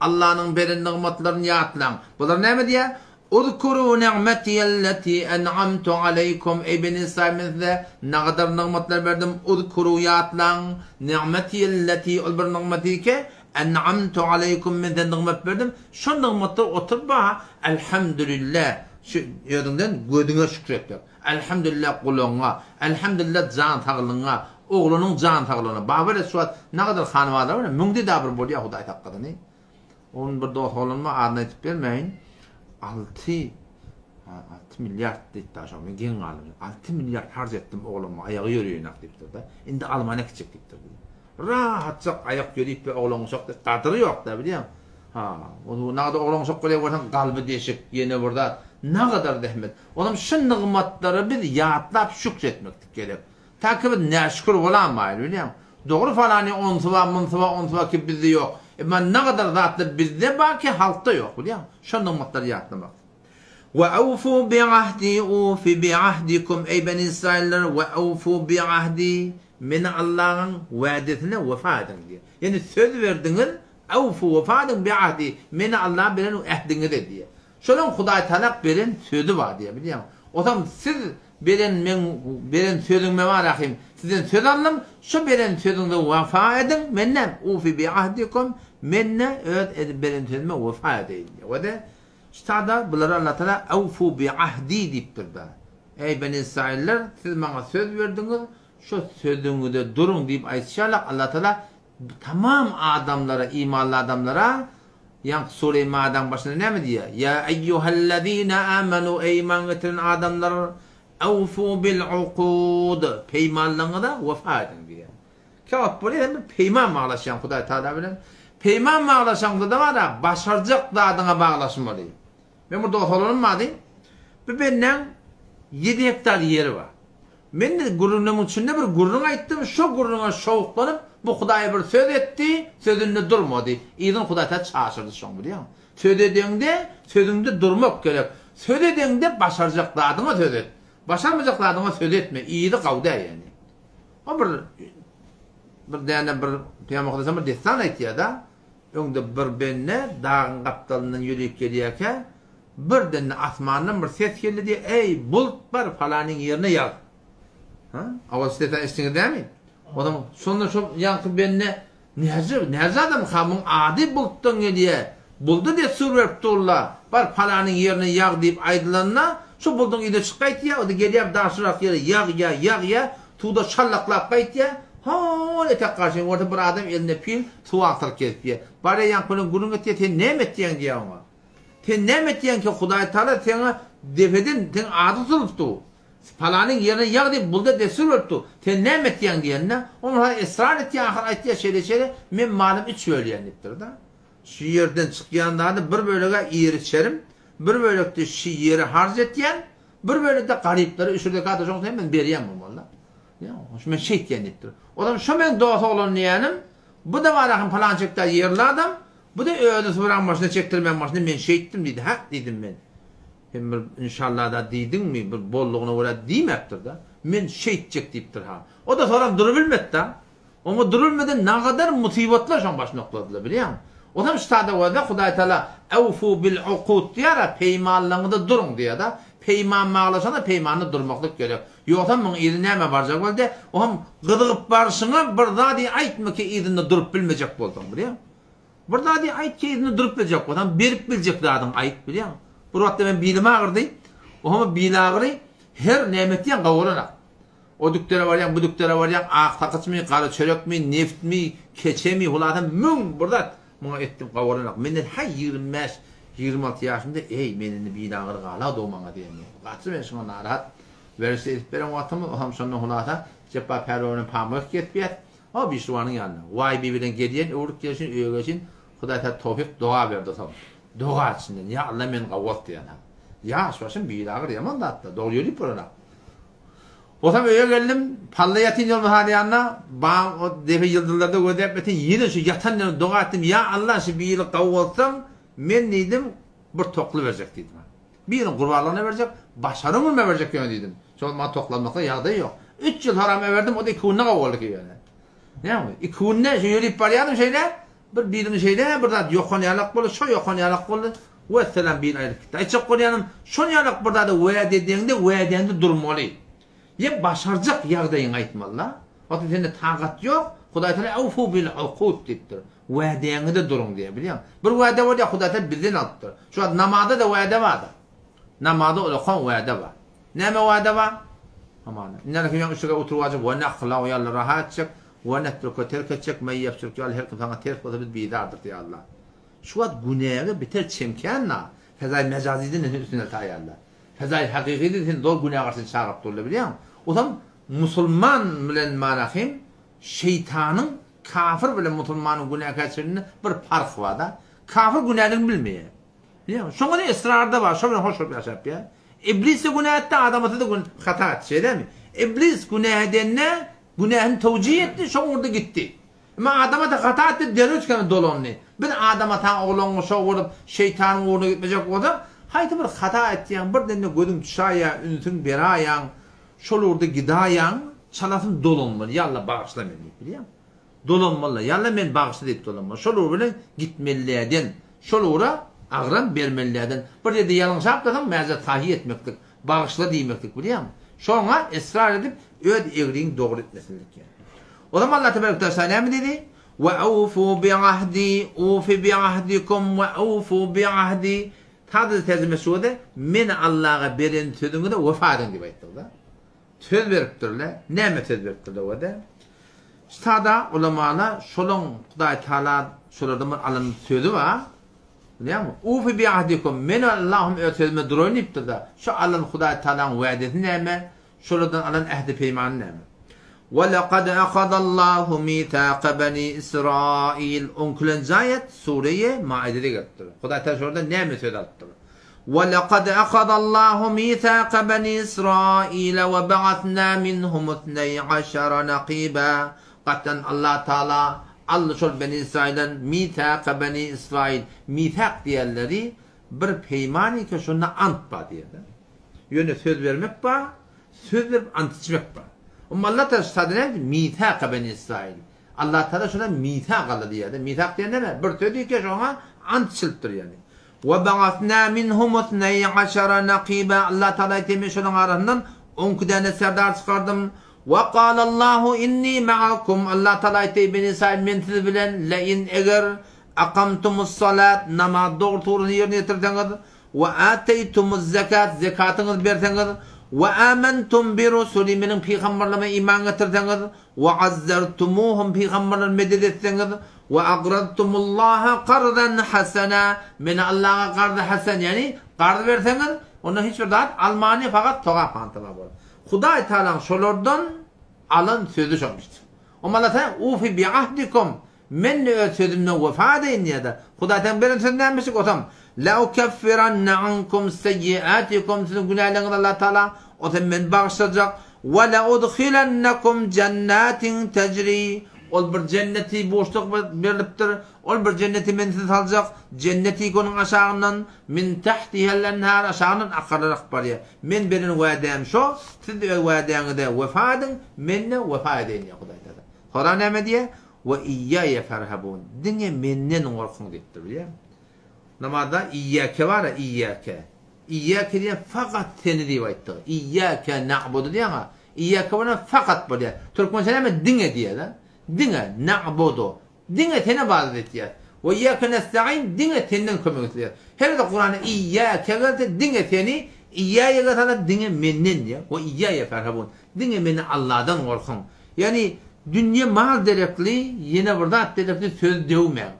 Speaker 1: Allanyň beren nygmatlaryny ýatlaň. Bular näme diýýär? Uzkuru ni'metiyelleti en'amtu aleýkum, Eý Beni Israýyl men size nagadar nygmatlar berdim, uzkuru ýatlaň, ni'metiyelleti ol bir nygmatyke, en'amtu aleýkum men size nygmat berdim, şo nygmatlar oturyp baha Elhamdülillah şu özüňden gözüňe şükür etmek, Elhamdülillah gulagyňa, Elhamdülillah jan saglygyňa, oglunyň jan saglygyna, Babar şu wagt nagadar hanybazlar bar, müňde-de bir bolýar Hudaý saklasyn. Onuň bir dos oglan bar, adyny aýdyp bermäýin. 6 6 milliard diýipdir şo, men geň galdym. 6 milliard harç etdim ogluma, aýagy ýöreýenak diýipdir-de. Indi almana gitjek diýipdir. Rahatjak aýak ýörüp we oglan guşak diýip gadyry ýok-da, bilýäň. Ha, ony nagada oglan guşak bolýar görseň galby deşik, ýene bir zat. Nagadar zähmet. Onam şu nygmatlary biz ýatlap şükretmeklik gerek. Ta ki biz näşükür bolamaýyn bilýäň. Dogry falany onsy bar, munsy bar, onsy bar ki bizde ýok. Emma nagadar zatlar bizde bar ki halkda ýok bilýäň. Şo nygmatlary ýatlamak. We awfu bi ahdi ufi bi ahdikum eý beni Israýyllar we awfu bi ahdi meni Allahyň wädesine wefa ediň diýýär. Ýagny söz berdiňiz awfu wefa ediň bi ahdi meni Allaha beren ähdiňize diýýär. Şolaň Hudaý talap beren sözi bar diýýär bilýäňmi. Osam siz Beren meň beren sözüňme bar ahym, sizden söz aldym, şo beren sözüňize wefa ediň, men näme, ufi bi ahdikum, men-de öz edip beren sözüme wefa edeýin diýýär. We-de, ştada bulara Allatagala awfu bi ahdi diýipdir-de. Eý, beni Israýyllar, siz maňa söz berdiňiz, şo sözüňize duruň diýip aýdyşy ýaly, Allatagala Tamam adamlara, imanly adamlara, ýaňky sure-i Maidäň başynda näme diýýär? Ýa eýýuhellezine amenu, eý iman getiren adamlar, awfu bil ukud, peýmanlaryňyza wefa ediň diýýär. Käwagt bolýar hem bir peýman baglaşýaň Hudaý Tagala bilen. Peýman baglaşaňda-da bar-a, başarjak zadyňa baglaşmaly. Meň bir dos oglanym bardy. Bu bendäň ýedi gektar ýeri bar. Men gürrüňlerimiň içinde bir gürrüň aýtdym, şo gürrüňe şowuklanyp, bu Hudaýa bir söz etdi, sözünde durmady. Yzyny Hudaý Tagala çaşyrdy şoň, bilýäňmi? Söz edeňde, sözüňde durmak gerek. Söz edeňde başarjak zadyňa söz et. Başarmajak zadyňa söz etme, yzy gawy däl ýagny. O bir bir däne bir Pygamber Hudaýdan bir dessan aýtýar-da, öňde bir bende dagyň gapdalyndan ýörüp gelýärkä, Birden-de asmandan bir ses geldi diýýär, Eý, bulut bar, falanyň ýerine ýag. Ha? Awaz sesini eşitdiňiz dämi? Onsoň şonda şol ýaňky bende näce, näce adamka, muň ady bulutdan gelýär. Bulda dessur berip durlar. Bar, falanyň ýerine ýag diýip aýdylanda, şo bulduň yzyna çykyp gaýtýar, o-da gelýär daşyrak ýere ýagýar, ýagýar, suwda şallaklap gaýtýar. Hol etek garşyny görse bir adam elinde pil suw agtaryp gezip ýör. Barýar ýaňky bilen gürrüň etýär, sen näme etýäň diýýär oňa. Sen näme etýäň ki Hudaý Taala seňa depeden seň ady tutulyp dur. Palanyň ýerine ýag diýip bulda dessur berip dur. Sen näme etýäň diýende, ol ha esrar etýär ahyr aýtýar şeýle şeýle men malym üç bölýän diýipdir-de. Şu ýerden çykýan zady bir bölege iýer içerim, bir bölekde şu ýere harç etýän, bir bölekde garyplara üşür zekat şoň hemmesini berýän bolmaly-da. Ýa, şu men şeýtýän diýipdir. Olam şo meň dos oglan diýýänim, bu-da bar ahym palançekda ýerli adam, Bu-da özi soraň başyna çekdirmäň başyna men şeýtdim diýdi. Hä diýdim men. Sen bir inşallah-da diýdiňmi, bir boldugyna görä diýmäpdir-de. Men şeýtjek diýipdir ha. O-da soram durubilmedi-de. Oňa durubilmeden nagadar musybatlar şoň başyna okladylar bilýäňmi? Onam ştada görse Hudaý Taala Awfu bil ukud diýýär-ä, peýmanlaryňyzda duruň diýýär-de. Peýman baglaşanda peýmanda durmaklyk gerek. Ýogsam muň yzy nämä barjak boldy? Oňam gyzygyp barşyňa bir zady aýtma ki yzynda durup bilmejek bolsaň bilýäňmi? Bir zady aýt keýzinde durup biljek bolsaň, berip biljek zadyňy aýt, bilýäňmi? Bir wagtda men bilim agyrdy. Oňa bil agyry her näme etýäň gowulanak. O dükdere barýaň, bu dükdere barýaň, ak sakyçmy, gara çörekmi, neftmi, keçemi, hulasa müň bir zat muňa etdim gowulanak. Menden haý 25, 26 ýaşymda, eý, men indi bil agyry galagdy maňa diýen. Gaty men şuňa narahat. Werişde edip beren wagtymyz, oňam şonda hulasa Jepbar pälwan bilen pamyk kesýäs. O Bişruwanyň ýanyna. Waý bi bilen gelýän öwrüp gelşin öýe gelşin Hudaý saňa towfyk doga berdi soň. Doga içinden ýa Alla meni gawat diýen ha. Ýaş başym bili agyr ýaman zatda dogry ýörüp bolanok. Bolsam öýe geldim palla ýatyn ýolmasa ýanyna baň o depe ýyldyzlarda gözläp ýatyn ýene şu ýatan ýerimde doga etdim ýa Alla şu bili gawatsaň men diýdim bir tokly berjek diýdim. Biriniň gurbanlygyna berjek, başaryň gününe berjek ýöne diýdim. Şol maňa toklanmakda ýagdaý ýok. Üç ýyl haram eberdim, o-da iki günde gawy boldy ki ýöne. Näme? Iki günde şu ýörüp barýardym şeýle, bir birini şeýle bir zat ýokan ýalak boldy, şo ýokan ýalak boldy. Wessalam biri aýryp gitdi. Aýtjak bolýanym, şon ýalak bir zada wäde edeňde wädäňde durmaly. Ýa başarjak ýagdaýyňy aýtmaly-da. Wagty sende tagat ýok, Hudaý Taala Awfu bil ukud diýipdir. Wädäňizde duruň diýýär, bilýäňmi? Bir wäde bolýar, Hudaý Taala bizden alypdyr. Şu wagt namazda-da wäde bar-da. Namazda ulakan wäde bar. Näme wäde bar? Hamana. Indi hem üç rekat oturyp aljak, we nahla ýaly rahat etjek, we netruke terk etjek, men ýefçürk ýaly her kim saňa ters bolsa biz bizardyr diýýär Allah. Şu wagt günäge biter çemkän-da, fezaý mejazydan hem üstüne taýýarlar. Fezaý hakykydy seni zor günä garşy çagyryp durlar bilýäňmi? Osam musulman bilen manahym şeýtanyň kafir bilen musulmanyň günäkärçiliginde bir parh barda. Kafir günäligini bilmeýär. Bilýäňmi? Şoňa da israrda bar, şo bilen hoş bolup ýaşap ýa. Iblis de günä etdi, adam ata da gün hata etdi, şeýdemi? Iblis günä edende günähini towjih etdi, şo ugurda gitdi. Emma Adam ata hata etdi, derrew tükene dolandy. Biz Adam ataň oglangyny şo bolup, şeýtanyň ugruna gitmejek bolsak, haýsy bir hata etýäň, birdende gözüň düşaýýar, ünsüň beraýýaň, şol ugurda gidaýýaň, çalasyn dolanmaly, ýa Alla bagyşla meni diýip, bilýäňmi? Dolanmaly, ýa Alla meni bagyşla diýip dolanmaly. Şol ugur bilen gitmelilerden, şol ugra agram bermelilerden. Bir ýerde ýalňyşapdyrsyň, mäzret sahy etmeklik, bagyşla diýmeklik, bilýäňmi? Şoňa israr edip, öz egriňi dogry etmeslilik ýa. O zaman Allah tebarek teala näme diýdi? Ve awfu bi ahdi, ufi bi ahdikum ve awfu bi ahdi. Sadece terjime şu men Allaha beren sözüňize wefa ediň diýip aýtdy-da. Söz beripdirler. Näme söz beripdirler o-da? Sada ulamalar şolaň Hudaý Taala şolardan bir alan sözi bar. Bilýäňmi? Ufi bi ahdikum, men Allahym öz sözüme duraýyn diýipdir-de. Şu alan Hudaý Taalaň wädesi näme? Şolardan alan ähdi-peýmany näme? Ve lekad ahadallahu mithaka beni Israil Onkilenji aýat Sure-i Maidede gelipdir. Hudaý Taala şolardan näme söz alypdyr? Ve lekad ahadallahu mithaka beni Israile ve ba'asna minhum isneý aşara nakiba Gatdan Allah Taala aldy şol beni Israilden mithaka beni Israil Mithak diýenleri bir peýman eken şonda ant bar diýerler. Ýöne söz bermek bar, söz berip ant içmek bar. Emma Allah Taala şu sada näme diýdi? Mithaka beni Israil. Allah Taala şodan mithak aldy diýýär-de. Mithak diýen näme? Bir söz eken şoňa ant içilipdir ýagny. Wa ba'asna minhum isneý aşara nakiba. Allah Taala aýtdy, men şolaryň arasyndan on iki däne serdar çykardym. Wa galallahu inni ma'akum. Allah Taala aýtdy, beni Israil men siz bilen le in eger akamtumus salat namaz dogry tugrusy ýerine ýetirseňiz We ateýtumuz-zekat, zekatyňyzy berseňiz, we amentum bi rusuli, meniň pygamberlerime iman getirseňiz, we azzertumuhum, pygamberlerime medet etseňiz, we agradtumullaha karzan hasena, meni Allaha karzy hasen, ýagny karz berseňiz, ondan hiç bir zat almany, fakat sogap hantama bolar. Hudaý Tagalaň şolardan alan sözi şolmuşdyr. Omala sen ufi bi ahdikum, Men-de öz sözümden wepa edeýin diýýär-de. Hudaý taň beren sözi nämişik osam, Leukeffiranne ankum seýýiätikum, siziň günäleriňizi Allah Tagala osam men bagyşlajak, we leudhilennekum jennatin tejri, ol bir jenneti buşluk berlipdir, ol bir jenneti men sizi saljak, jenneti onuň aşagyndan, min tahtihel enhar, aşagyndan akarlar akyp barýar. Men beren wädäm şo, siz-de öz wädäňize wepa ediň, men-de wepa edeýin diýýär Hudaý Tagala. Soňra näme diýýär? We iýýäýe ferhabun, diňe menden gorkuň diýipdir, bilýäňmi? Namazda iýýäke bar-a, iýýäke. Iýýäke diýen fakat seni diýip aýtdyk. Iýýäke na'budu diýýäň-a. Iýýäke bolan fakat bolýar. Türkmençe näme diňe diýýär-de. Diňe na'budu. Diňe seni ybadat etýäs. We iýýäke nesta'in, diňe senden kömek isleýäs. Her gezek Kuranda iýýäke gelse diňe seni, iýýäýe gelse diňe menden diýýär. We iýýäýe ferhabun. Diňe meni Alladan gorkuň. Ýagny dünýe mal derekli, ýene bir zat derekli söz döwmäň.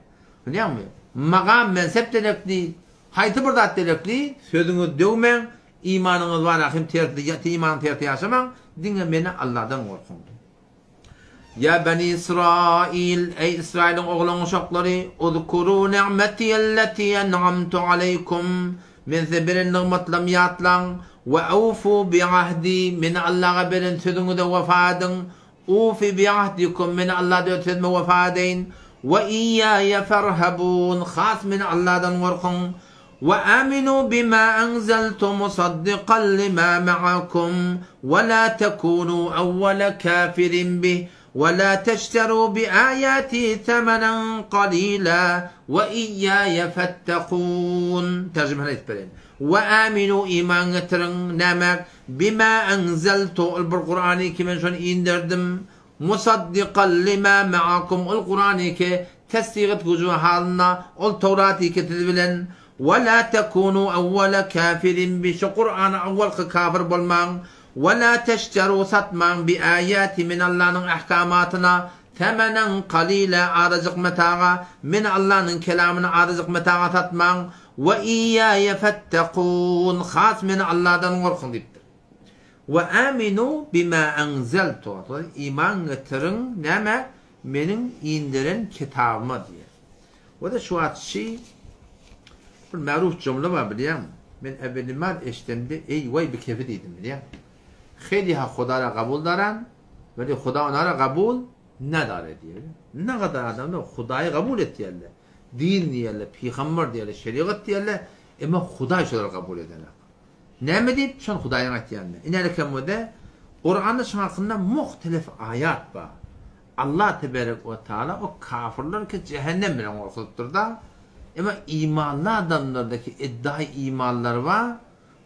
Speaker 1: Bilýäňmi? Magam mensep derekli, haýsy bir zat derekli sözüňizi döwmäň, imanyňyz bar ahim tersi, imanyň tersi ýaşamaň, diňe meni Alladan gorkuň. Ýa beni Israil, eý Israiliň oglan-uşaklary, uzkuru ni'metiýelleti en'amtu aleýkum, Men size beren nygmatlarymy ýatlaň, we awfu bi ahdi, meni Allaha beren sözüňize wefa ediň, ufi bi ahdikum, meni Allahda öz sözüme wefa edeýin, we iýýäýe ferhabun, has meni Allahdan gorkuň, we aminu bima enzeltu musaddikan lima ma'akum, we la tekunu awwala kafirin bih. Ve la teşteru bi ayati semenen qalila ve iyyaye fettekun. Terjimesini aýdyp bereýin. Ve aminu iman getiriň näme? Bima enzeltu ol bir Kurany ki men şony inderdim. Musaddikan lima ma'akum ol Kurany ki tesdik etgüji halynda ol Towraty ki siz bilen. Ve la tekunu evvele kafirin bi şu Kurana awwalky kafir bolmaň. Ve la teşteru satmaň bi aýati men Allanyň ahkamatyna semenen kalila azajyk metaga men Allanyň kelamyny azajyk metaga satmaň ve iýaýe fettekun has meni Alladan gorkuň diýipdir. Ve aminu bima enzeltu iman getiriň nämä meniň inderen kitabyma diýýär. Wada şu wagt şi bir maruf jumla bar bilýäňmi? Men äwwelimar eşdemde eý waý bi kefi diýdim bilýäňmi? Heli ha Huda ra gabul daran, weli Huda ona ra gabul nadare diýýär. Ne gadar adamlar Hudaýy gabul etýärler. Din diýýärler, pygamber diýýärler, şerigat diýýärler, emma Hudaý şolary gabul edenak. Näme diýip, şony Hudaýyň aýtýanyny. Inälikem wada Kuranda şuň hakynda muhtelif aýat bar. Allah teberek we taala o kafirleri ki cehennem bilen gorkuzypdyr-da. Emma imanly adamlardaki iddiaý imanlary bar,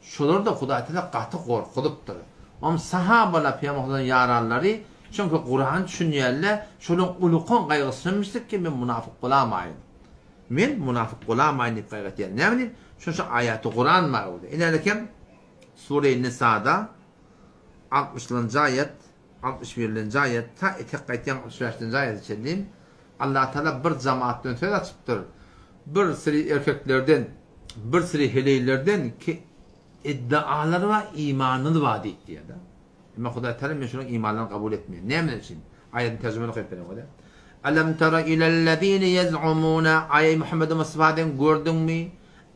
Speaker 1: şolary-da Hudaý taala gaty gorkuzypdyr. Oňam sahabalar Pygamberimiziň ýaranlary çünki Kurany düşünýärler, şolaryň ulukan gaýgysy şonmuşdyr ki men munafyk bolamaýyn. Men munafyk bolamaýyn diýip gaýgy etýär. Näme diýip? Şonça aýaty Kuran bar ol. Inälikem Sure-i Nisada 60-njy aýat 61-nji aýat ta etek gaýtýan 65-nji aýata çenli Allah Taala bir jamaat bilen söz açypdyr. Bir siri erkeklerden, bir siri heleýlerden ki iddialary bar, imanyny bar diýip diýýär-de. Emma Hudaý Taala men şolaryň imanlaryny kabul etmeýän. Näme üçin? Aýatyň terjimesini okaýyp bereň bolýar. Alam tara ilellezine ýez'umuna Aý Muhammed Mustafa sen gördüňmi?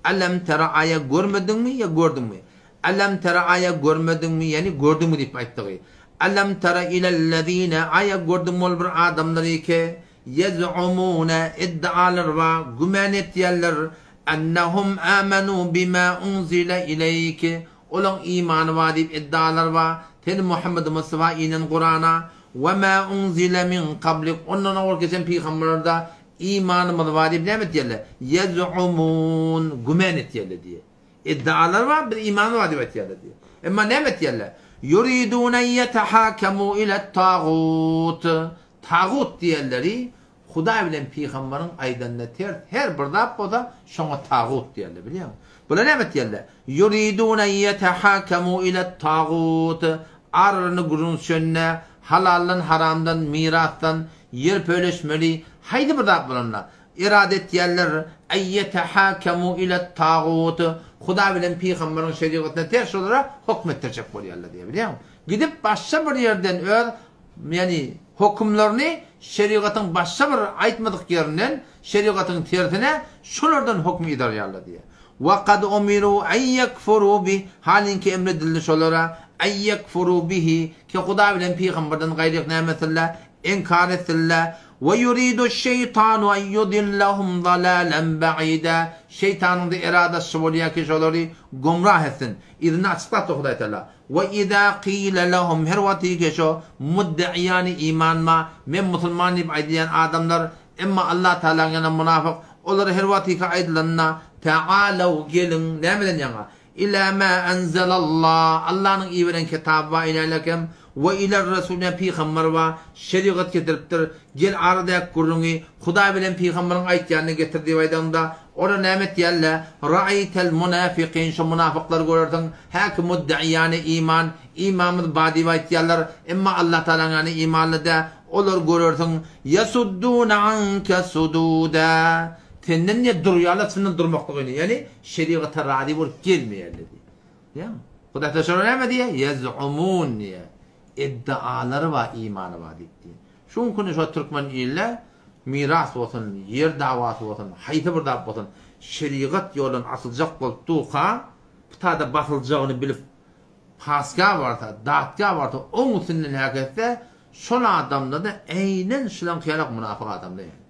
Speaker 1: Alam tara aýa görmediňmi ýa gördüňmi? Alam tara aýa görmediňmi ýani gördüňmi diýip aýtdygy. Alam tara ilellezine aýa gördüňmi ol bir adamlary ki ýez'umuna iddialary bar gümän etýärler ennehum amanu bima unzile ileýk Olaň imany bar diýip iddialary bar, sen Muhammed Mustafa inen Kurana, We ma unzile min kablik, ondan owal geçen pygamberlerde imanymyz bar diýip näme etýärler? Ýez'umun, güman etýärler diýýär. Iddialary bar, biz imanymyz bar diýip aýtýarlar diýýär. Emma näme etýärler? Ýuridune ýetehakemu ilet-tagut, tagut diýenleri Hudaý bilen pygamberiň aýdanyna ters her bir zat bolsa, şoňa tagut diýerler, bilýäňmi? Bular näme etýärler? Ýuridune ýetehakemu ilet-tagut, aralarynda gürrüň düşende, halaldan, haramdan, mirasdan, ýer pöleşmeli, haýsy bir zat bolanda, erada etýärler, eýetehakemu ilet-tagut, Hudaý bilen pygamberiň şerigatyna ters şolara höküm etdirjek bolýarlar diýýär, bilýäňmi? Gidip başga bir ýerden öz Ýagny, hökümlerini şerigatyň başga bir aýtmadyk ýerinden, şerigatyň tersine şolardan höküm yzarýarlar diýýär. Wa kad umiru en ýekfuru bih, halinki emredildi şolara, en ýekfuru bihi, ki Hudaý bilen pygamberden gaýryk näme etsinler, inkar etsinler. We ýuridu şeýtanu en ýudillahum zalalen ba'ida, şeýtanyň-da eradasy şu bolýar ki şolary gümrah etsin. Yzyny açyklapdyr Hudaý Taala. We iza qile lehum her wagtyky şo mudde'iýany imanma men musulman diýip aýdylýan adamlar emma Allah Tagalaň ýanynda munafyk olara her wagtyky aýdylanda ta'alew geliň nämeden ýaňa ila ma enzelallah Allanyň iberen kitaby bar inälekem we iler resuline pygamber bar şerigat getiripdir gel aradäki gürrüňi Hudaý bilen pygamberiň aýtýanyny getir diýip aýdaňda Olar näme etýärler? Ra'eýtel munafikin, şo munafyklary görersiň, häki mudde'iýane iman, imanymyz bar diýip aýtýarlar, emma Allah Tagalaň ýanynda imanly däl, olary görersiň, ýesuddune anke sududa, senden diýýär durýarlar, senden durmaklygyny, ýagny şerigata razy bolup gelmeýärler diýýär. Diýýärmi? Hudaý Tagala şolara näme diýýär? Ýez'umun diýýär. Iddialary bar, imany bar diýip diýýär. Şu günki günde şo türkmen ilde miras bolsun, ýer dawasy bolsun, haýsy bir zat bolsun, şerigat ýoldan asyljak bolup durka, pytada basyljagyny bilip, pasga barsa, datga barsa, oň üstünden häk etse, şol adamda-da äýnen şulaňky ýalak mynafyk adamda ýaly.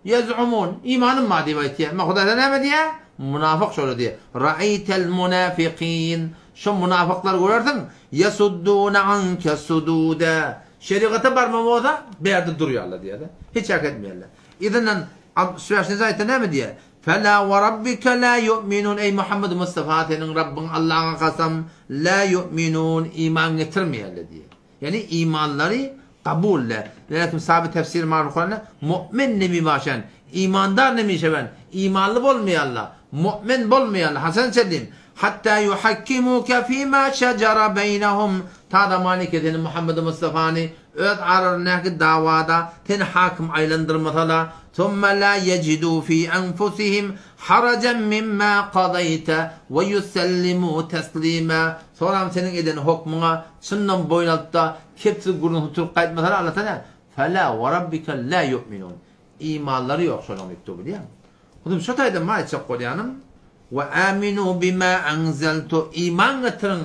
Speaker 1: Ýez'umun, imanym bar diýip aýtýar. Emma Hudaý taala näme diýýär? Munafyk şolar diýýär. Ra'eýtel munafikin, şo munafyklary görersiň, ýesudduna anke sududa. Şerigata barma bolsa, bärde durýarlar diýýär-de. Hiç hereket etmeýärler. Yzyndan 65-nji aýatda näme diýýär? Fela we rabbike la yu'minun eý Muhammed Mustafa seniň Rabbyň Allaha kasam la yu'minun iman getirmeýärler diýýär. Ýagny imanlary kabul däl. Lekin saby tefsir maruf Kuranda mu'min nemi başan, imandar nemi şewen, imanly bolmaýarlar, mu'min bolmaýarlar. Haçan çenli? Hatta yuhakkimuke fima şejara beýnehum ta zamany ki seni Muhammed Mustafany öz aralaryndaky dawada seni hakim aýlandyrmasalar, summa la yejidu fi enfusihim harajan mimma kazaýte we ýusellimu teslima soram seniň eden hokmuňa çyndan boýun alypda kepsiz gürrüňsiz turup gaýtmasalar Allah Taala fela we rabbike la ýu'minun imanlary ýok şolaň diýipdir bilýäňmi? Hudum şo taýdan maň aýtjak bolýanym we aminu bima anzeltu iman getiriň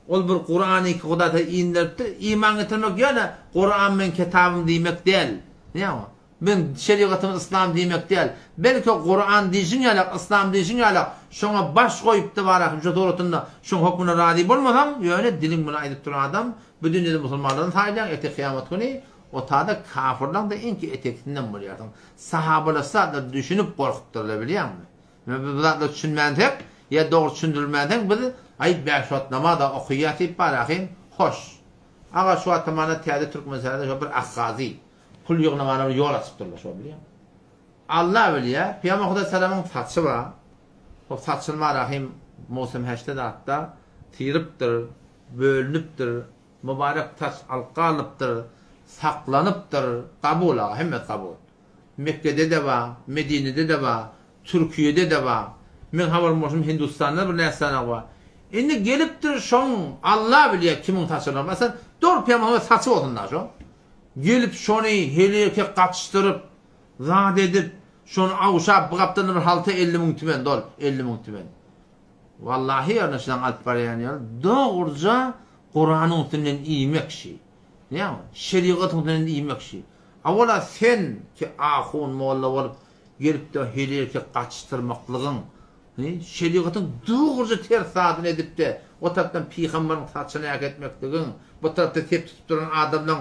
Speaker 1: ol bir Kurany ki Hudaý Taala inderipdir iman getirmek ýöne Kuran meň kitabym diýmek däl. Näme? Meň şerigatym yslam diýmek däl. Belki Kuran diýşiň ýalak, yslam diýşiň ýalak, şoňa baş goýup tabarahym şo suratynda şoň hökmüne razy bolmasaň, ýöne diliň bilen aýdyp duran adam bu dünýede musulmanlardan saýylýaň, ertir kyýamat güni otada kafyrlaň-da iňki eteksinden bolýarsyň. Sahabalar şu zatlara düşünip gorkupdyrlar bilýäňmi? Ýöne biz bu zatlara düşünmänsek, ýa dogry düşündirilmänseň biz aý bäş wagt namaz-a okaýas diýip barahym, hoş. Aga şu wagtam mana täze Türkmenistanda şo bir Akgazy Pul ýygnamana bir ýol açypdyrlar şo bilýäňmi? Alla bilýär, Pygamber Hudaý salamyň saçy bar. O saçyny Barahym Mowsum heşde zatda syrypdyr, bölünipdir, mübarek saç alyp galypdyr, saklanypdyr, kabul aga, hemmesi kabul. Mekgede-de bar, Medinede-de bar, Türkiýede-de bar. Meň habarym bolsun Hindustanda bir näçe sany bar. Indi gelipdir şoň Alla bilýär kimiň saçyny. Meselem, dogry Pygamber saçy bolsun da şo. Gelip şony heleýke gatyşdyryp, zat edip, şony awşap bir gapdalynda bir halta 50 müň tümen dol, 50 müň tümen. Wallahy ýerine şudan alyp barýan ýaly dogruja Kuranyň üstünden iýmek şi. Näme? Şerigatyň üstünden iýmek şi. Awala sen ki ahun molla bolup gelip-de heleýke gatyşdyrmaklygyň, şerigatyň dogruja ters zadyny edip-de, o tarapdan pygambaryň saçyny äketmekligiň, bu tarapda sep tutup duran adamlaň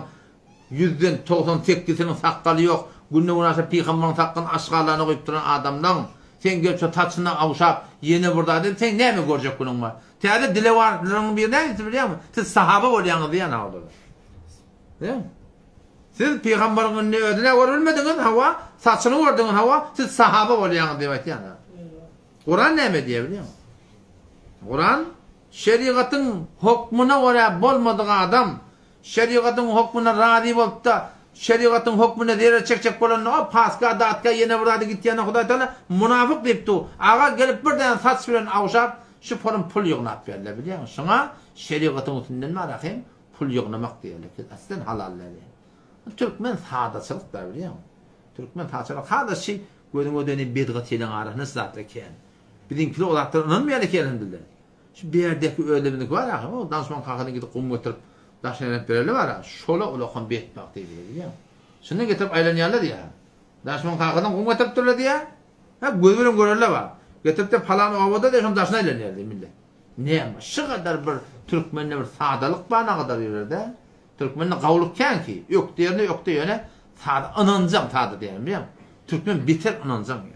Speaker 1: ýüzden 90 sekizisiniň sakgaly ýok, günde-günaşa pygambaryň sakgalyny aşgarlaryna guýup duran adamlaň, sen gelip şo saçyny awşap, ýene bir zat edip, seň näme görjek günüň bar? Täze dilewarlaryň biri näme diýipdir bilýäňmi? Siz sahaba bolýaňyz diýýän-ä olara. Bilýäňmi? Siz pygambaryň indi özüne görülmediňiz, hawa, saçyny gördüňiz, hawa, siz sahaba bolýaňyz diýip aýtýan. Kuran näme diýýär bilýäňmi? Kuran şerigatyň hokmuna görä bolmadyk adam, şerigatyň hokmuna razy bolup-da, şerigatyň hokmuna zerer çekjek bolanda, o paska, datka, ýene bir zada gitýände Hudaý Taala munafyk diýip dur. Aga gelip bir däne saç bilen awşap, şu pulum pul ýygnap berler bilýäňmi? Şuňa şerigatyň üstünden bar ahym. Pul ýygnamak diýerler ki, aslen halal däl. Türkmen sadaçylyk da bilýäňmi? Türkmen sadaçylyk hadaçy gözüň ödeni bedgat ýeliň arasynda şu zatlar kän. Biziňkiler o zatlara ynanmaýar eken elhamdülillah. Şu bärdeki özlerimizdeki bar ahym, o danışman kakadan gidip gum getirip daşyna aýlanyp bereli bar, şola ulakan betbagt diýilýär bilýäňmi? Şundan getirip aýlanýarlar diýýär. Danışman kakadan gum getiripdirler diýýär. Ha gözi bilen görerler bar. Getirip-de palan obada diýýär, şonuň daşyna aýlanýar diýýär millet. Näme şygadar bir türkmende bir sadalyk bar nagadar ýörerde. Türkmende gawulyk kän ki, ökde ýerine ökde ýöne sada ynanjaň sada diýýän bilýäňmi? Türkmen beter ynanjaň ýöne.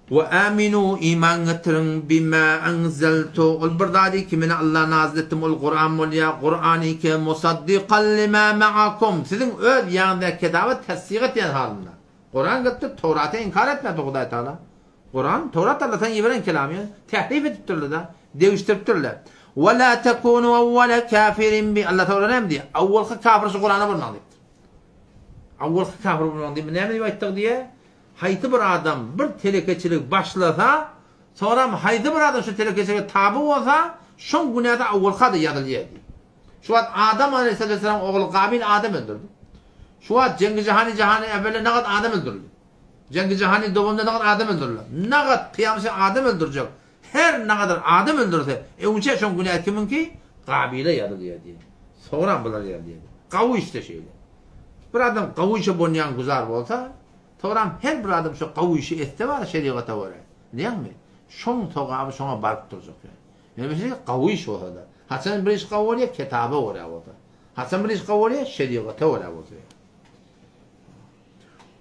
Speaker 1: We aminu iman getiriň bima anzaltu ol bir zady ki men Allah nazil etdim ol Kuran bolýar. Kurany ki musaddikan lima ma'akum siziň öz ýanyňyzdaky kitaba tassyk etýän halynda. Kuran gelipdir Towraty inkar etmedi Hudaý Taala. Kuran, Towrat Allahyň iberen kelamy, tährif edipdirler-de, degişdiripdirler. Ve la tekunu awwala kafirin bi Allah Tagala näme diýýär? Awwalky kafir şu Kurana bolmaň diýipdir. Awwalky kafir bolmaň diýip näme diýip aýtdyk diýýär? Haýsy bir adam bir telekeçilik başlasa, soňram haýsy bir adam şu telekeçilige taby bolsa, şoň günäsi awwalka-da ýazylýar diýip. Şu wagt Adam aleyhisselam ogly Gabil adam öldürdi. Şu wagt Jengi Jahany Jahany evvelde nagat adam öldürildi. Jengi Jahany dowamynda nagat adam öldüriler. Nagat kyýamçy adam öldürjek. Her nagadar adam öldürse, öňçe şoň günäsi kimiňki? Gabile ýazylýar diýen. Soňram bular ýazylýar. Gawy işde şeýle. Bir adam gawy işe bonýan güzar bolsa, soňram her bir adam şo gawy işi etse bar şerigata görä. Bilýäňmi? Şoň sogaby şoňa baryp durjak ýa. Ýöne bir şey gawy iş bolsa-da. Haçan bir iş gawy bolýar? Kitaba görä bolsa. Haçan bir iş kabul bolýar? Şerigata görä bolsa.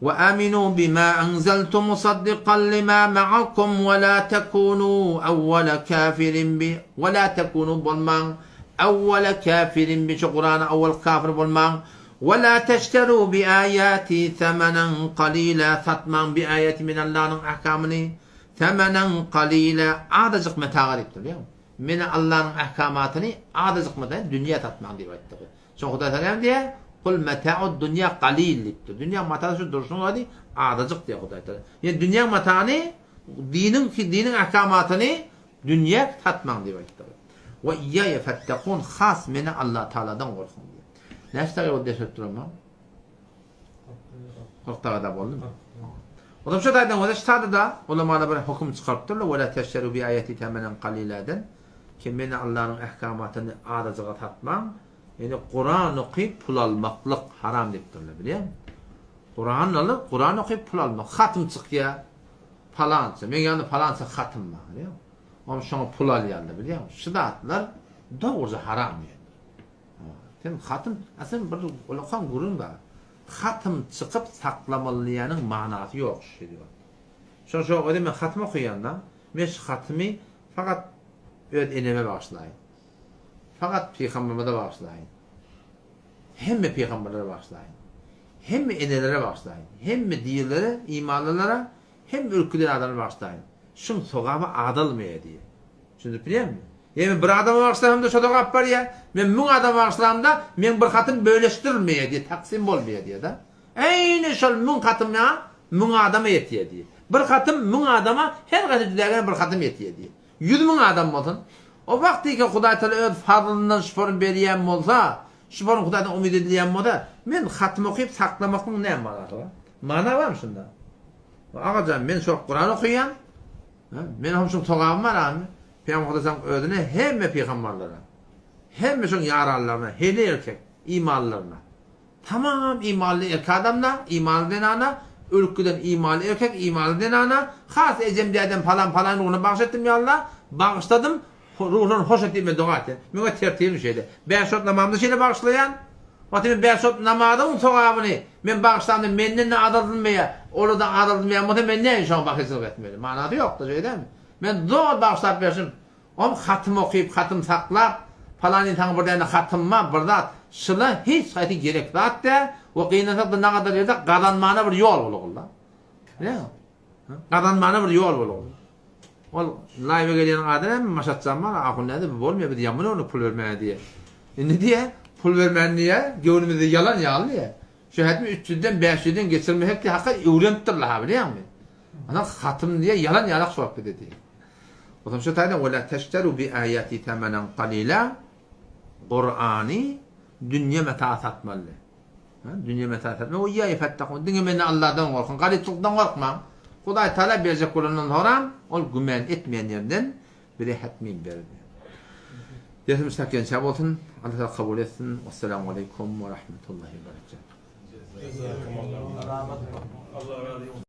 Speaker 1: We aminu bima anzaltu musaddikan lima ma'akum we la tekunu awwala kafirin bi we la tekunu bolmaň awwala kafirin bi şu Kurana awwal kafir bolmaň we la teşteru bi ayati semanen qalila satmaň bi ayati men Allanyň ahkamyny semanen qalila azajyk metaga diýipdir bilýäňmi? Meni Allanyň ahkamatyny azajyk meta dünýä satmaň diýip aýtdy. Soň Hudaý Tagala näme diýýär? Kul meta'ud dunýa galil diýipdir. Dünýäň matasy şu durşunyň özi azajyk diýýär Hudaý Tagala. Ýani dünýäň matany diniň diniň ahkamatyny dünýä satmaň diýip aýtdyr. We iýýaýa fettekun has meni Allah Tagaladan gorkuň diýýär. Näçe dagy boldy ders berip duranma? 40 dagy boldumy? O zaman şu taýdan bolsa şu taýda ulamalar bir höküm çykarypdyrlar, we la teşteru bi aýati temenen qaliladan. Ki meni Allanyň ähkamatyny azajyga satmaň, ýöne Kuran okyp pul almaklyk haram diýipdirler, bilýäňmi? Kuran alyp, Kuran okyp pul almak, hatym çykýar, palança, meň ýanymda palança hatym bar, bilýäňmi? Onuň şoňa pul alýarlar, bilýäňmi? Şu zatlar dogruja haram ýöne. Sen hatym, a sen bir ulakan gürrüň bar. Hatym çykyp saklamaly diýýäniň manasy ýok şu şerigatda. Şoň şo özi men hatym okaýanda, men şu hatymy Fakat öz eneme bagyşlaýyn. Fakat pygamberimize bagyşlaýyn. Hemme pygamberlere bagyşlaýyn. Hemme enelere bagyşlaýyn. Hemme dirilere, imanlylara, hemme ülkeden adamlara bagyşlaýyn. Şuň sogaby azalmaýar diýýär. Düşündirip bilýärmi? Ýa men bir adama bagyşlasamda şo sogap barýar. Men müň adama bagyşlamda meň bir hatym bölüşdirilmeýär diýýär, taksim bolmaýar diýýär-de. Eýni şol müň hatym ýa müň adama ýetýär diýýär. Bir hatym müň adama her haýsy düzägene bir hatym ýetýär diýýär. 100 müň adam bolsun. O wagtyka Hudaý Taala öz fazlyndan şu form berýän bolsa, şu form Hudaýdan umyt edilýän bolsa, men hatym okyp saklamaklygyň näme manasy bar? Mana barmy şunda? Agajan men şol Kuran okaýan. Men hem şuň sogabym bar agamy. Pygamber Hudaýsaň özüne hemme pygamberlere, hemme şoň ýaranlaryna, hele erkek imanlylaryna Tamam imanly erkek adamda, imanly zenana, ölüp giden imanly erkek, imanly zenana, has ejem dädem palan palan ruhuna bagyş etdim ýa Allah, bagyşladym, ruhlaryny hoş et diýip men doga etýän. Meň tertibim şeýle. Bäş wagt namazymda şeýle bagyşlaýan. Wagty men bäş wagt namazyň sogabyny men bagyşlamda menden-de azaldylmaýar, olardan azaldylmaýan bolsa men näme üçin şoňa bahylçylyk etmeli? Manasy ýokda şeýle dälmi? Men doly bagyşlap berşim. Om hatym okyp hatym saklap palan ynsaňa bir däne hatym bar bir zat şyla hiç haýsy gerek zat däl we gynansakda nagadar ýerde gazanmana bir ýol bolugul-da. Bilýäňmi? Gazanmana bir ýol bolugul. Ol laýwa gelýän adam hem maşatjan bar, ahun näde bu bolmaýar biz ýaman öwrendik pul bermäge diýýär. Indi diýýär, pul bermän diýýär, göwnümizde ýalan ýaly diýýär. Şu hätmi üç ýüzden, bäş ýüzden geçirmesek diýýär, haky öwrenipdirler ha bilýäňmi? Ana hatym diýýär, ýalan ýalak şu wagt bize diýýär. Onsoň şu taýdan we la teşteru bi aýati semenen qalila Kurany dünýe meta satmaly. Ha, dünýe meta satmaly. We ýa fettakun. Diňe menden Allahdan gorkuň. Garypçylykdan gorkmaň. Hudaý Taala berjek bolandan soram, ol güman etmeýän ýerden bize hetmin berer. Dersimiz çakýança bolsun. Allah Taala kabul etsin. Assalamu aleýkum we rahmetullahi we berekatuh.
Speaker 2: Allah razı olsun.